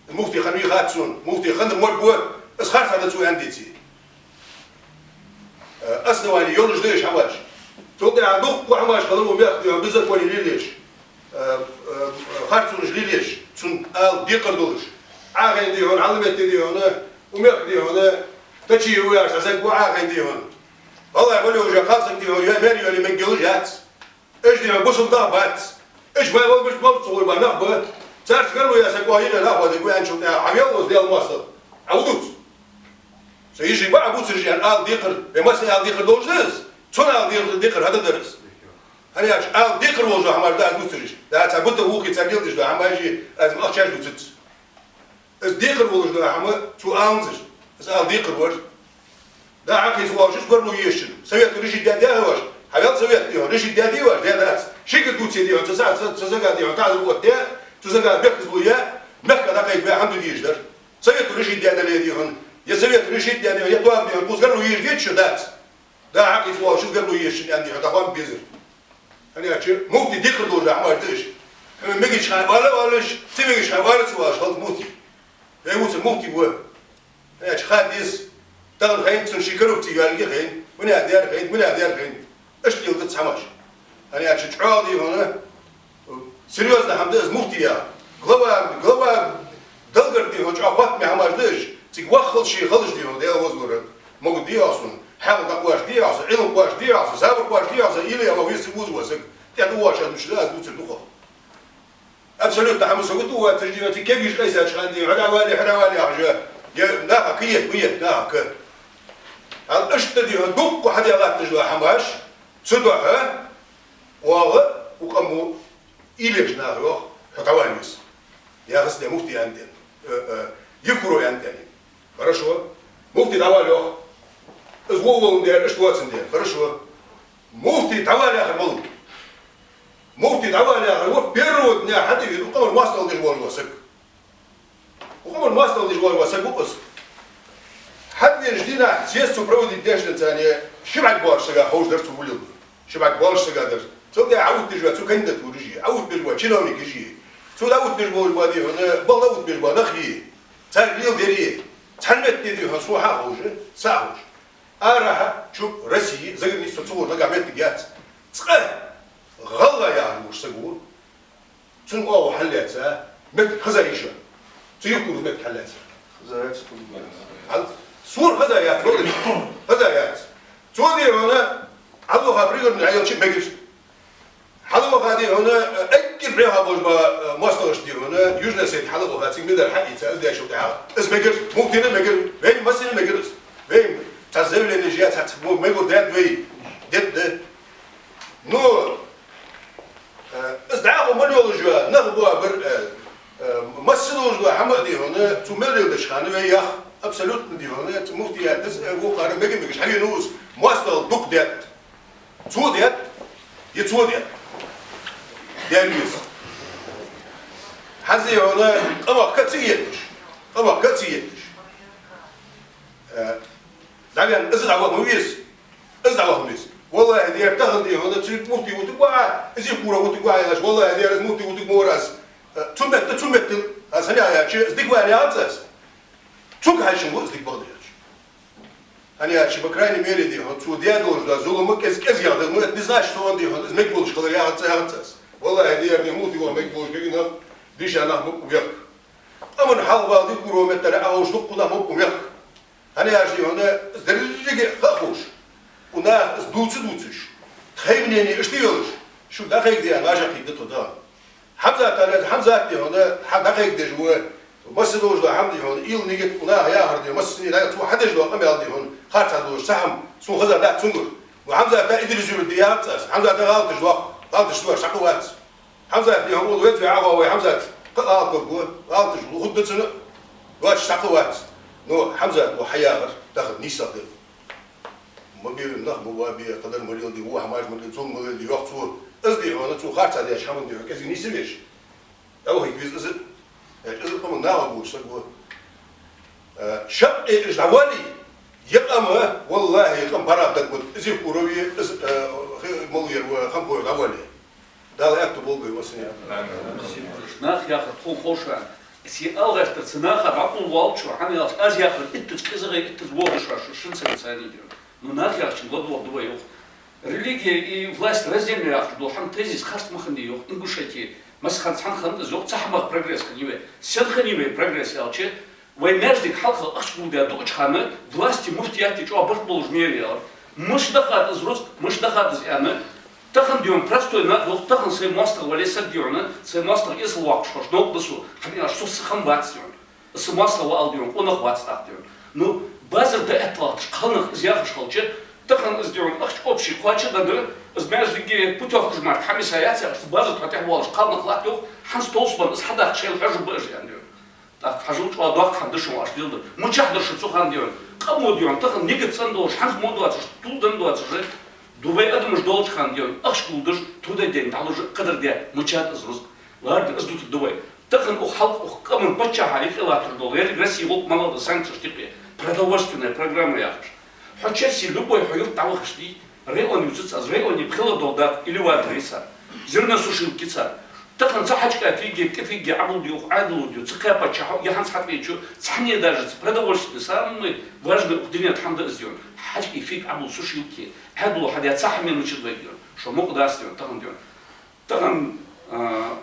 Муфти хиннавий хац сона, муфти хиннар мо ба, из харцахьа да цо аьнна деце. Э, основани йолаш да уж хӀамаш. Цул тӀехьагӀа дуккха хӀамаш хилар укх мехка дий хьона, беззаконие лелаеш, э, э, харцонаш лелаеш, цун ала декхар долаш. Ӏохайна дий хьона, Ӏаламетте дий хьона, укх мехка дий хьона, Тачиев яхаш цхьа саг ва Ӏохайна дий хьона. ВаллахӀи, вале уже кхалсаг дий хьона, я мер йоле мегаш яц. Уж дий хьона бусалба нах бац. Уж вай вал бич мал цугӀур ба нах ба. Царца гаргало яь саг ва, йина нах ва, дика ваьнначул тӀехьагӀа, хьавел из Даьла моастагӀа. Ӏа ву дувц. Со йижи ба Ӏа бувцараш аьнна ала декхар, вай массане ала декхар долаш да из. Цунна ала декхар, декхар хӀаьта дар из. ХӀана аьлча, ала декхар волаш дола хӀамаш да аз дувцараш. Да, цхьа бутт вухи цар леладеш дола хӀамаш, аз ма ахчаш дувцац. Из декхар волаш дола хӀама цо аланзар. Из ала декхар вар. Да, хьакхийца волаш, из гаргало ешачун. Совет решить даьд яхаш. Хьавел совет дий хьона, решить даьдий ваш, даьдац. Шийга дувце дий хьона, цу са-, цу, цу сага дий хьона, таӀазар оттадаь, цу сага бехказло яь, мехка дӀакхайкабаь хӀама ду дезаш дар. Совето решить даьдале дий хьона, е совето решить даьд дий хьона, е тоам дий хьона, кхуза гаргало еш дезаш дац. Да, хьакхийца волаш, из гаргало ешачун аьнна дий хьона, дӀахоам безар. ХӀана аьлча, муфти декхар долаш хӀамаш да уж. Хьона мегача хана оалаш, ца мегача хана оалаш ца оалаш хилац муфти. Вай вувцар муфти ва. ХӀана аьлча, ха деза. Тахан хайнад цун ший коррупци йоалга хайнад, мунех дер хайнад, мунех дер хайнад. Иштта леладац хӀамаш. ХӀана аьлча, чӀоагӀа дий хьона, серьёзно хӀама да из муфти яхар. Глава, глава Далгара дий хьона, чӀоагӀа хоттаме хӀамаш да уж. Цига ваххал ше халаш дий хьона, Даьла возалора. Могаш дий аз сона, хьаькъал дӀакхоачаш дий аз сона, Ӏилма кхоачаш дий аз сона, сабар кхоачаш дий аз сона, или ава веси вуза ва саг. ТӀехьа ду воша муш да аз дувцар дукхагӀа. Абсолютно хӀама сагота вац, уж дий хьона, цига кегийча къайсача хана дий хьона, хьаравали, хьаравали яхаш, е наха ка етт, ма етт наха ка. Хьал иштта дий хьона, дукха хьаде латташ дола хӀамаш, цудухьа оаха укх къамо уйла еш наха йоах, хьо дӀавала веза. Яхац де муфти аьнна тӀен. Э, э, Евкуров аьнна тӀен. Хорошо. Муфти дӀавала йоах. Из во волан дер, иштта воацан дер. Хорошо. Муфти дӀавала яхар малув? Муфти дӀавала яхар ва первого дня хьатӀавена укх къаман моастагӀал деш волаш вола саг. Укх къаман моастагӀал деш волаш вола саг ва из. ХьатӀавенача дийнахьа съезд цо проводить деш денз царна ши бӀарг боацача сага ховш дар цо вулил. Ши бӀарг боацача сага дар. Цул тӀехьа Ӏоувтташ вац цу кандидатураш, Ӏоувттабеш бола чиновникаш. Цо дӀаувттабеш болаш ба дий хьона, бала Ӏоувттабеш бола нах. Цар леладер. Цхьан метте дий хьона, сона хьаховш, са ховш. Арахьа чу России, заграница цу гӀур нагахь моттиг яц. Цкъа ГӀалгӀай яхаш волча саго, цун оагӀув хьаллаьца, моттиг хеза йиш я. Цу Евкуровс моттиг хьаллаьца. Хеза яц. Хьал-, сона хеза яц, валлахӀи. Хеза яц. Цо дий хьона, хьалваха Пригородни Ӏаялча мегар. Хьалваха дий хьона, эггара бӀеха болаш бола, э, моастагӀашта дий хьона, Южный Осетия хьалваха, цига медаль хьаийца, из дешал тӀехьа. Из мегар, муфтийна мегар, вайна массанена мегар из. Вай цхьа заявлени яь, цхьа, цхьа мо-, мегар даьд вай. Дед да. Ну, э, из дӀахо мел йолаш йола нах боабар, э, э, масса долаш дола хӀама а дий хьона, цо мел леладеча хана вай ях, абсолютно дий хьона, цу муфтиятаца, э, вокхар мега-мегаш хьавена ва из, моастагӀал дукха даьд. Цо даьд, е цо даьд. Даьд веза. ХӀанз дий хьона, къамах ка ца етташ. Къамах ка ца етташ. Э, дӀавена, из дӀаваха ма веза. Из дӀаваха ма веза. ВаллахӀи, дера, тахан дий хьона, цу муфти вутаргва Ӏа, из Евкуров вутаргва Ӏа аьлча, валлахӀи, дера, из муфти вутарг ма вар аз. Э, цу метте, цу метте, аз хӀана аьлча, из дика ва аьнна яхац аз. Цунга хьаьший ва из дика бакъдар аьлча. ХӀана аьлча, по крайней мере, дий хьона, цо даь долаш дола зулам кӀезиг-кӀезига яхад, ну, это не значит, что он, дий хьона, из мегаш хилар яхац, яхац аз. ВаллахӀи, дера, муфти ваха мегаш кагий нах, дийша нах ма ба укх мехка. Амма хьалха бала дика гуро меттала Ӏа ховш дукха нах ма ба укх мехка. ХӀана аьлча, дий хьона, из деррига ха а ховш. Укх наха из дувца а дувцаш, тхоай мнени иштта йолаш, шуга дӀакхайкаде аьнна, вӀашагӀкхийтта тхо тахан. Хьамзат аьлча, Хьамзат, дий хьона, хьа дӀакхайкадеш ва, Масса долаш дола хӀама, дий хьона, уйла, нигат, наха яхар, дий хьона, массане а цо хьадеш дола къамаьл, дий хьона, харцахьа долаш цхьа хӀама сона хезар дац цунгара. Ну, Хьамзата идирзур де яц аз. Хьамзата гӀалаташ доаккх, гӀалаташ доацаш цхьаккха вац. Хьамзат, дий хьона, вала веза вай, Ӏахо вай Хьамзат, кхы а гӀалат хургва, гӀалаташ хургда цунна, доацаш цхьаккха вац. Ну, Хьамзат, вай хьаяхар тахан нийсагӀа да. Ма бе нах, ма ва бе, кхыдар ма леладе, во хӀамаш ма леладе, зулам ма леладе, йоах цо. Из, дий хьона, цо харцахьа деш хӀама, дий хьона, кӀезига нийсвеш. ДӀавахийта веза из. Э, из къаман нахал гуш саг ва. Э, шаккхе уж дӀавале, е къам, валлахӀи, е къам паргӀата дагабу, из Евкуров е, из, э, хи-, мала яр ва, Хамхой дӀавале. Дала аьттув болба вай массане а. Нах яхар тхона ховш а, из алгӀаштар цу наха дӀакъовла воаллачо, хӀана аьлча аз яхар иттаза кӀезигагӀа, иттаза вогӀаш ва шо, шин сага царна идер. Ну, нах яхачун ладувгӀа да вай, йоах. Религия и власть раздельная яхаш дола хӀама, тезис харц ма хиннадий, йоах, Ингушете. Масса хана цхьана хиннад из, йоах, цу хӀамах прогресс хиннай вай. Сенна хиннай вай прогресс аьлча, вай маьждиг хьалха ахча гулдаь дуача хана власти, муфтияти чӀоагӀа барт болаш ма яр, яхар. Мишта дахад из рузкъ, мишта дахад из аьнна, тахан, дий хьона, простой нах, йоах, тахан сай моастагӀа вале саг, дий хьона, сай моастагӀа эсала воаккхаш хилча, новкъа да сона, хӀана аьлча со сиха хиннабац, дий хьона. Из са моастагӀа ва ала, дий хьона, къонах вац тӀаккха, дий хьона. Ну, базар да аьттув латташ, кхалнах из яхаш хилча, тахан из, дий хьона, ахча общий кхоачаденна, из маьждиге путёвкаш мара хӀама йиса яц яхаш, базар тӀа тӀехвоалаш кхалнах латт, йоах, хӀанз товсабенна из хьадаккха шоайла хьожаргба уж, аьнна, дий хьона. ТӀаккха хьажал, чӀоагӀа доккха хӀама да шоана оаш леладер. Мичахьа дар шо цу хана, дий хьона? Къамо, дий хьона, тахан нигат цӀена долаш, хӀанз мо доацаш, тулденна доацаш, дув вай адамаш долча хана, дий хьона, ахча гулдеш, тудайден дӀалуш, кхыдар де, мичад из рузкъ. Ладно, из дутаргда вай. Тахан укх хьалха, укх къаман паччахьа юкъе латташ дола, еррига Россе гӀулакх малагӀа да санкцеш юкъе, продовольственная программа яхаш. Хьо Черсе любой хьо юрта дӀавахаш дий, район ювцац аз, районе пхелагӀа дола дакъа или вадарий цар, зерносушилки цар. Тахан цу хьакъехьа фиге, кӀе фиге Ӏобулде, укх Ӏаьдало де, цу кхаь паччахьо, е хӀанз хьатӀавечо, цхьанне даже цу продовольственный самый важный укх дунен тӀа хӀама да из, дий хьона. Хьакъехьа фига Ӏобул сушилки, Ӏаьдало хьадаь цхьа хӀама мича да вайга, дий хьона. Шо мукъа дац, дий хьона, тахан, дий хьона. Тахан, а,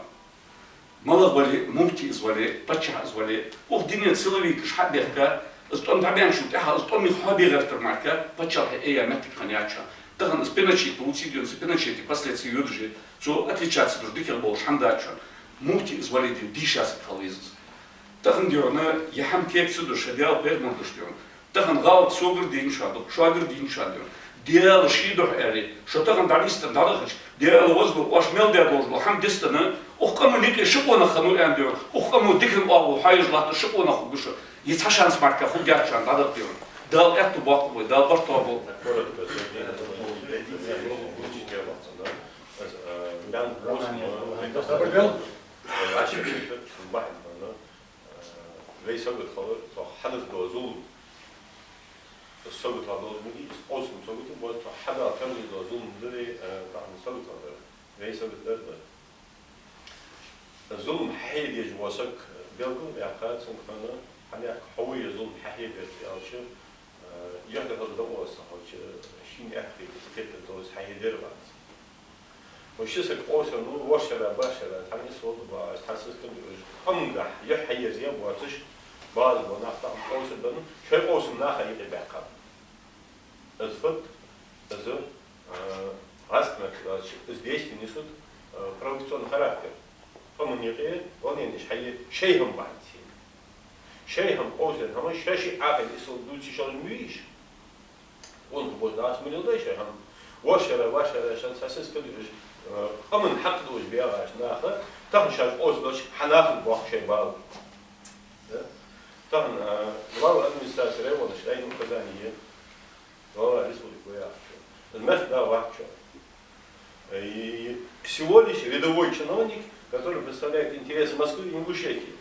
малагӀа вале, муфти из вале, паччахь из вале, укх дунен силовикаш хьа а бехка, из тӀом дӀабаьнначул тӀехьагӀа, из тӀом юха хьо бе гӀертар мара, паччахьалкхе айя моттиг хиннаяц шоана. Тахан из Пиночет, Луций, дий хьона, цу Пиночета последствий йодаш я, цо отличаться деш дикагӀа болаш хӀама дац шоана. Муфти из вале, дий хьона, дийша саг хила веза из. Тахан, дий хьона, е хӀама кег ца деш, шоай Даьла, пайхамар деш, дий хьона. Тахан гӀалат согара дийна шоана да, шугара дийна шоана да. Даьла ший духьа аьле, шо тахан дӀанийсденна дӀадахача, Даьла возлу, оаш мел даь долаш дола хӀама дицденна, укх къаман юкъе ши къонах хиннав аьнна, дий хьона, укх къамо дикан оагӀув хьоаяьжа латташ ши къонах хургва шо. Из цхьа шанс мара хургьяц шоана дӀадахка, дий хьона. Дала аьттув боаккхалба вай, Дала барт тоаболба. Коротко, Сергей, вай сагот хилар, цох хьадеш дола зулам. Из сагот хила долаш ма дий, из къовсам сагот я, вай цох хьадала кхераме дола зулам да вай, э, тахан сагот хила дар. Вай сагот дар да. Зулам хьахьеде дезаш вола саг белгал яьккхад цунга хана, хӀана аьлча хьо вуй е зулам хьахьедар аьлча, э, юхь тӀа хила дӀаоалаш ца хилча, шийна аьттув хетар долаш хьахьедар вац. Вай ши саг къовсам, ну, ворхӀ шера, бархӀ шера, цхьанне а совгӀат бац, цхьа сискал а ца еш, къамагахьа юхь хьаерзаяь боацаш, база бола нах тахан къовсам бенна, шоай къовсам наха юкъе баьккхаб. Из факт, из, а, гӀазкхий меттала аьлча, из действие несут, а, провокационный характер. Къаман юкъе волненеш хьае, шоай хӀама бахьан долаш. Шоай хӀама, къовсам хӀама, шоай ши Ӏаьдал исал дувца йиш йолаш ма вий уж. Къонах боацаш нах ма леладой шоай хӀама. ВорхӀ шера, вӀашагӀ шера шоана цхьа сискал а ца еш, э, къаман хьакъ долаш бегӀаш наха, тахан шоаш къовсам беш, хьа нахага боаккх шоай бала. Да? Тахан, э, глава администрации района, шоай указание е, глава республики вай яхачо. Из мехкда вац шоана. И всего лишь рядовой чиновник, который представляет интересы Москвы и Ингушетии.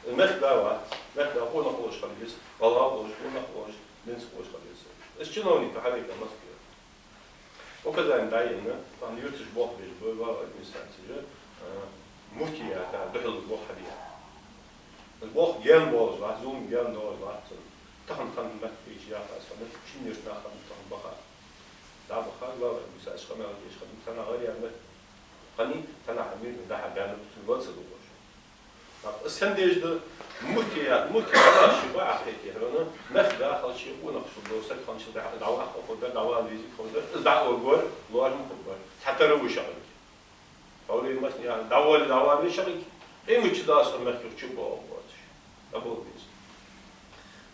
Мехкда вац, мехкда къонах волаш хила веза, гӀалгӀа волаш, къонах волаш, динца волаш хила веза. Из чиновник хьавайта Москве. Указание дӀаенна, тахан юрташ болх беш ба, глава администрации же, а, муфтията духьала болх хьабе. Из болх гаьна болаш латт, зулам гаьна долаш латт цун. Тахан, тахан мехка кхаьча яхаш, тахан шин юрта нах тахан баха. ДӀабаха, глава администрации къамаьл деш хиннад, цхьанне гӀар яр мехка. Къаьна, цхьанне мирна дӀа-хьа баьннаб, цун вац а духаш. ТӀаккха из сенна дезаш да? Муфтият, муфти хӀама ши ба ахете хьона, мехкда хилча, къонах шо дола саг хилча, дӀа-, дӀаваккха хургдар, дӀавала везийта хургдар, из дӀаоалаш вар, лоархӀам хургбар. Цхьатарра вуй шаккхе. Хьо вай массане а дӀавала, дӀавала веза шаккхе. Къематди Дала со мехках чу боагӀа боацаш. Аболбеза.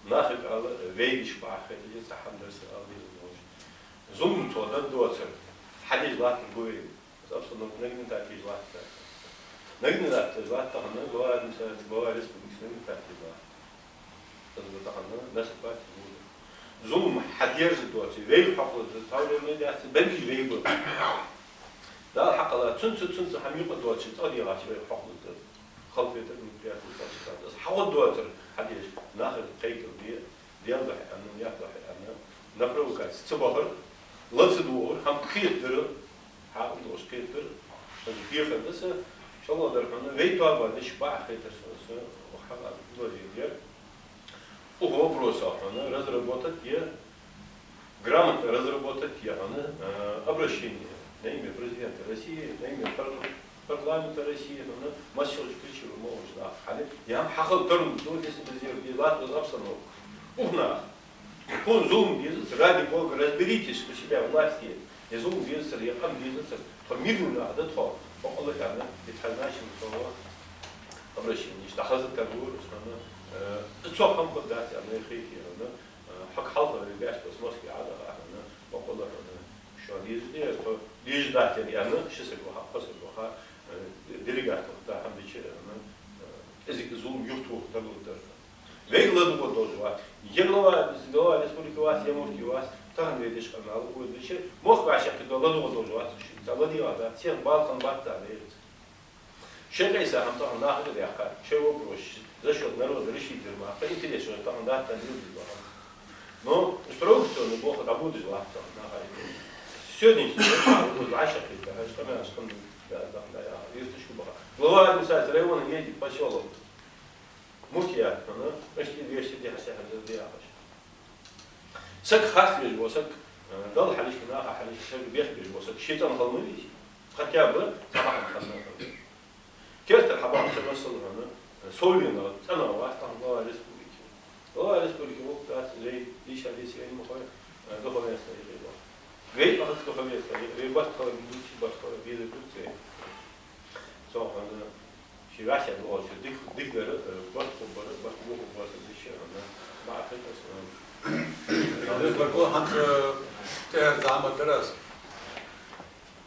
Нахага ала, вайга ишта бахьа хеташ, цхьа хӀама дар са ала деза долаш. Зулам цо дар доацар хьадеш латтар гу вайна. Из обстановка нагнетать еш латт. Нагнетать еш латт тахан глава администрации, глава республики нагнетать еш латт. Из ба тахан наступать еш латт. Зулам хьадеш доацаш, вайга хьокхалургда, товарный медиация, бамбиж вайга ба. Дала хьакъала, цунца, цунца хӀама юкъе доацаш, цӀа дегӀача вайга хьокхалургда. Халхетар, неприятность, значит, из хьагӀо доацар хьадеш, нахага кхайкар де, Дала духьа аьнна, наькъа духьа аьнна, на провокаци ца бахар, ла ца дувгӀар, хӀама кхетадар, хьакъ долаш кхетадар, из дехар да са, шоллагӀа дар хьона, вай тоабан деш бахьа хетар сона, са, хьакъ предложение дар. Укх вопросах хьона разработать е, грамотно разработать е хьона, э, обращение на имя президента России, на имя пар-, парламента России, хьона, массе а чу кхыча ма оалаш нах. Хьона, е хӀама хьахила тарлу, духьа деза безер, деза латт из обстановка. Укх наха. Хьона зулам дезац, ради Бога, разберитесь у себя в власти. Е зулам дезацар, е къам дезацар. Тхо мирный нах да тхо. Бакъалла аьнна, из хьазначен тхо обращение, ишта хаза тарлур, хьона, э, цо хӀама хургдац аьнна, хетий хьона. Э, хьога хьалха вай баьш бас Москве Ӏадахьа хьона, бакъалла хьона, шоана дезаш да, тхо дезаш дац аьнна, ши саг ваха, кхо саг ваха, э, делегат ваха, хӀама дича хьона, э, кӀезига зулам юхатоха тарлур дар. Вайга ладувгӀа долаш вац. Е глава, глава республики вац, е муфти вац, тахан вай деш къамаьл укхо дича, мохк вӀашагӀкхийтта ладувгӀа долаш вац, шийца ладийгӀа дац, сенах бала хинна бац царна, деррига. Шоай къийса хӀама тахан нахага даьккха, шоай вопрос за счёт народа решить дир ма, тха интерес шоай тахан дац аьнна юрдаш баха. Но строго цо ну боху дӀабодаш латт тахан наха. Сегодняшний день вӀашагӀкхийтта, хӀанз къамаьлаш хинна да, да, да, я, юрташ ку баха. Глава администрации района, едет посёлок. Муфтият, ну, почти двести дехьа сехьа да яхаш. Саг харц веш вола саг, э, Далла хьалхашка, наха хьалхашка саг бехк беш вола саг, ший цӀена хила ма везий. Хотя бы цхьа бахьан хинна хила. Керттера хьабахача масала хьона, э, совленна цӀена вац тахан глава республики. Глава республики вокх дац, вай дийша дийса вайна ма хой, э, духовенство юкъе ба. Вай ахац духовенство, вай барт хила, дучи барт хила, безар дувц вай. Цо хьона ший вӀаший доагӀача дик-, дикадар, э, барт хургбар, барт бохургбар са дича, хьона, ма ахийтас, э, Баркал, хӀанз, э, тӀехьа зама дар аз.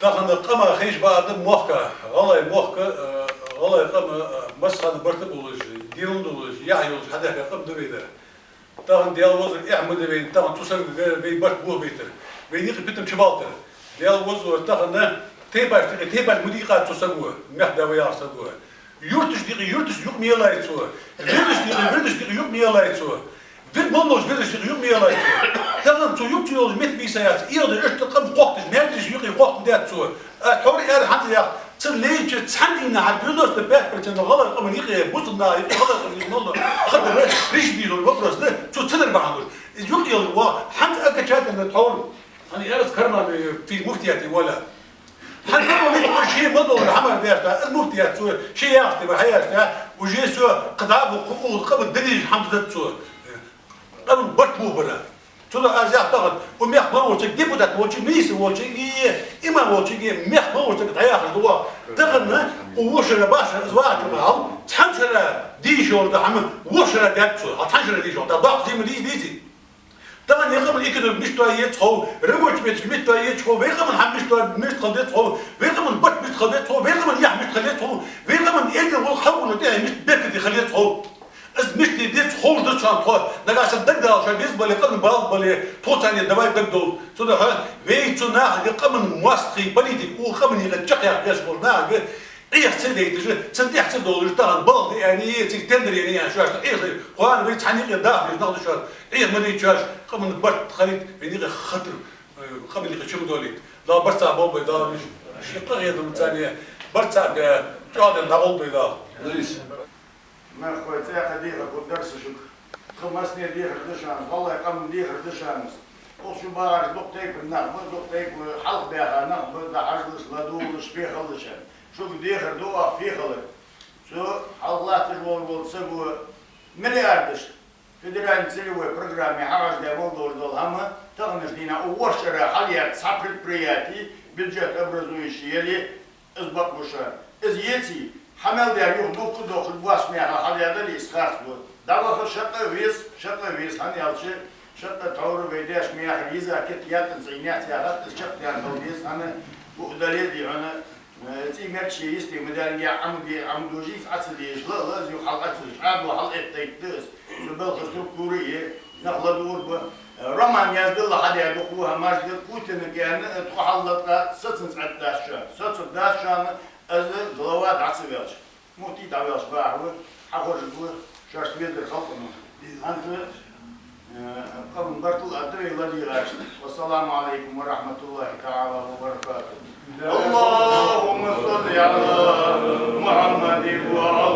Тахан къама хеш баӀарда мохк, гӀалгӀай мохк, э, гӀалгӀай къам, э, массахана барт болаш, дин долаш, яхь йолаш хьадаьхка къам да вай дар. Тахан Даьла везар, эхь ма дий вайна, тахан цу сагага вай барт бохабайтар. Вайна юкъе питам чубалийтар. Даьла везар, тахан тайпаш юкъе тайпаш ма дийкъад цу саго, мехкда ва яхача саго. Юрташта юкъе юрташта юкъе ма еллай цо. Вирдашта юкъе вирдашта юкъе юкъе ма еллай цо. Вир мел долча вирдашта юкъе юкъе ма еллай цо. Тахан цо юкъе ца йолаш метта бийса яц. Эгда иштта къам кхохкаш, маьждигаш юкъе кхохкаш дац цо. Аз тхьовра аьлар хӀанз а, цу лейча цхьан дийнахьа девяносто пять процентов гӀалгӀай къаман юкъе, бусалба наха юкъе, гӀалгӀай къаман юкъе мел дола хатар, решить деш дола вопрос да, цо ца дар бахьан долаш. Из юкъе йола ва, хӀанз окончательно тхьовра. Хьона, ерас карман, э, фи муфтияти вала. ХӀанз ма валит, ше ма долла хӀамаш деш да, из муфтият цо, ше яхаш да, ва хьаяш да, уже всё, кхы дӀа а бу, кхы укхаза къаман дерригаш хӀама дац цо. Къаман барт бохабара. Цудухьа аз яхар тахан, укх мехка мел волча депутат волча, министр волча, и, и, имам волча, и, мехка мел волча дӀаяхар да. Тахан, укх вокх шера, бахьа шера, из вагӀача хана, цхьан шера дийша йола да хӀама, вокх шера даьд цо, хьал цхьан шера дийша йола, да, доккха зема дийца дийций. Тахан е къаман экономика мишта я еза хов, рабочий меташ мишта я еза хов, вай къаман хӀама мишта, мишта хила деза хов, вай къаман барт мишта хила деза хов, вай къаман яхь мишта хила деза хов, вай къаман эрдера вола халкъо тӀехьа мишта беркате хила еза хов. Из мишта деза ховш да шоана тхо, нагахьа санна дагадоалаш шоана беза бале, къаман бала бале, тхо царна давай дагадовла. Цудухьа вай цу нахага къаман моастагӀий, политик, укх къаман юкъе чакхъяккха везаш волча нахага Ӏеха ца дайташ, цун тӀехьа ца довлаш, тахан балха да аьнна, е цига тендер я аьнна, шоашта Ӏеха, кхоана вай цхьан юкъе даха дезаш нах да шоана, Ӏеха ма дайта шоаш, къаман барт хилийта, вайна юкъе хатар, э, къаман юкъе чу ма долийта. Дала барт цхьа болба, Дала виш, ши къахетам царна, барт цхьа бе, чӀоагӀа дӀагӀолба Дала. Луис. Нах, хой цӀаькха дехар хургдар са шуга. Тха массане дехар да шоана, гӀалгӀай къаман дехар да шоана. Укх чу багӀараш дукха тайпара нах ба, дукха тайпара хьалха баьха нах ба, дӀахьажалаш, ладувгӀалаш, фу хилалаш. Шуга дехар ду оаха, фу хилар. Цу хьалха латташ вола, вола саго миллиардаш федеральни целевой программе хьахьажадаь мел долаш дола хӀама, таханарча дийнахьа укх вокх шера хьалъяьр цхьа предприяти, бюджет образующий яле, из бакъ ба шоана. Из еций, Хьа мел даьр юха дукха дохуш боацаш мехьа хьадаьдале из харц ба. ДӀаваха шаккхе веза, шаккхе веза, хӀана аьлча шаккхе тхьовра вай даьша мехьа веза кет яттан цӀийна яц яхад, из чакхдаьнна хила деза, хӀана бу дале а дий хьона, э, цӀий мерчи йисте ма даьнге Ӏама де, Ӏама дожийца Ӏа ца дезаш, ла, ла, из юха хьал Ӏа ца дезаш, Ӏадало хьал эттайта да из. Цу балха структура е, нах ладувгӀар ба. Э, роман яздалла хьадаь дукха ва, хӀамаш да, Путина кӀаьнна, э, тхо хьаллаткъа сацанца Ӏаддац шоана. Сацаргдац шоана, из глава дӀа ца ваьлча. Муфти дӀаваьлча бахьа ва, хьахоржаргва шоашта везар халкъо. ХӀанз, э, къаман бартал а тӀа вай ладийгӀача. والسلام عليكم ورحمة الله تعالى وبركاته. اللهم صل على محمد وعلى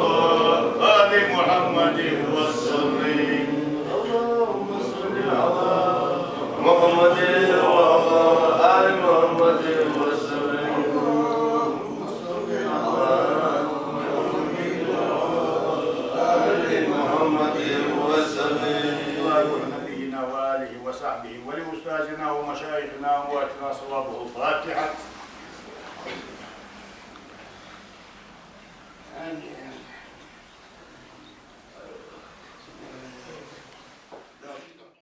آل محمد وسلم. اللهم صل على محمد وعلى آل محمد وسلم. آل محمد وسلم. نبينا وآله وصحبه ولأستاذنا ومشايخنا وأمواتنا صوابه الفاتحة.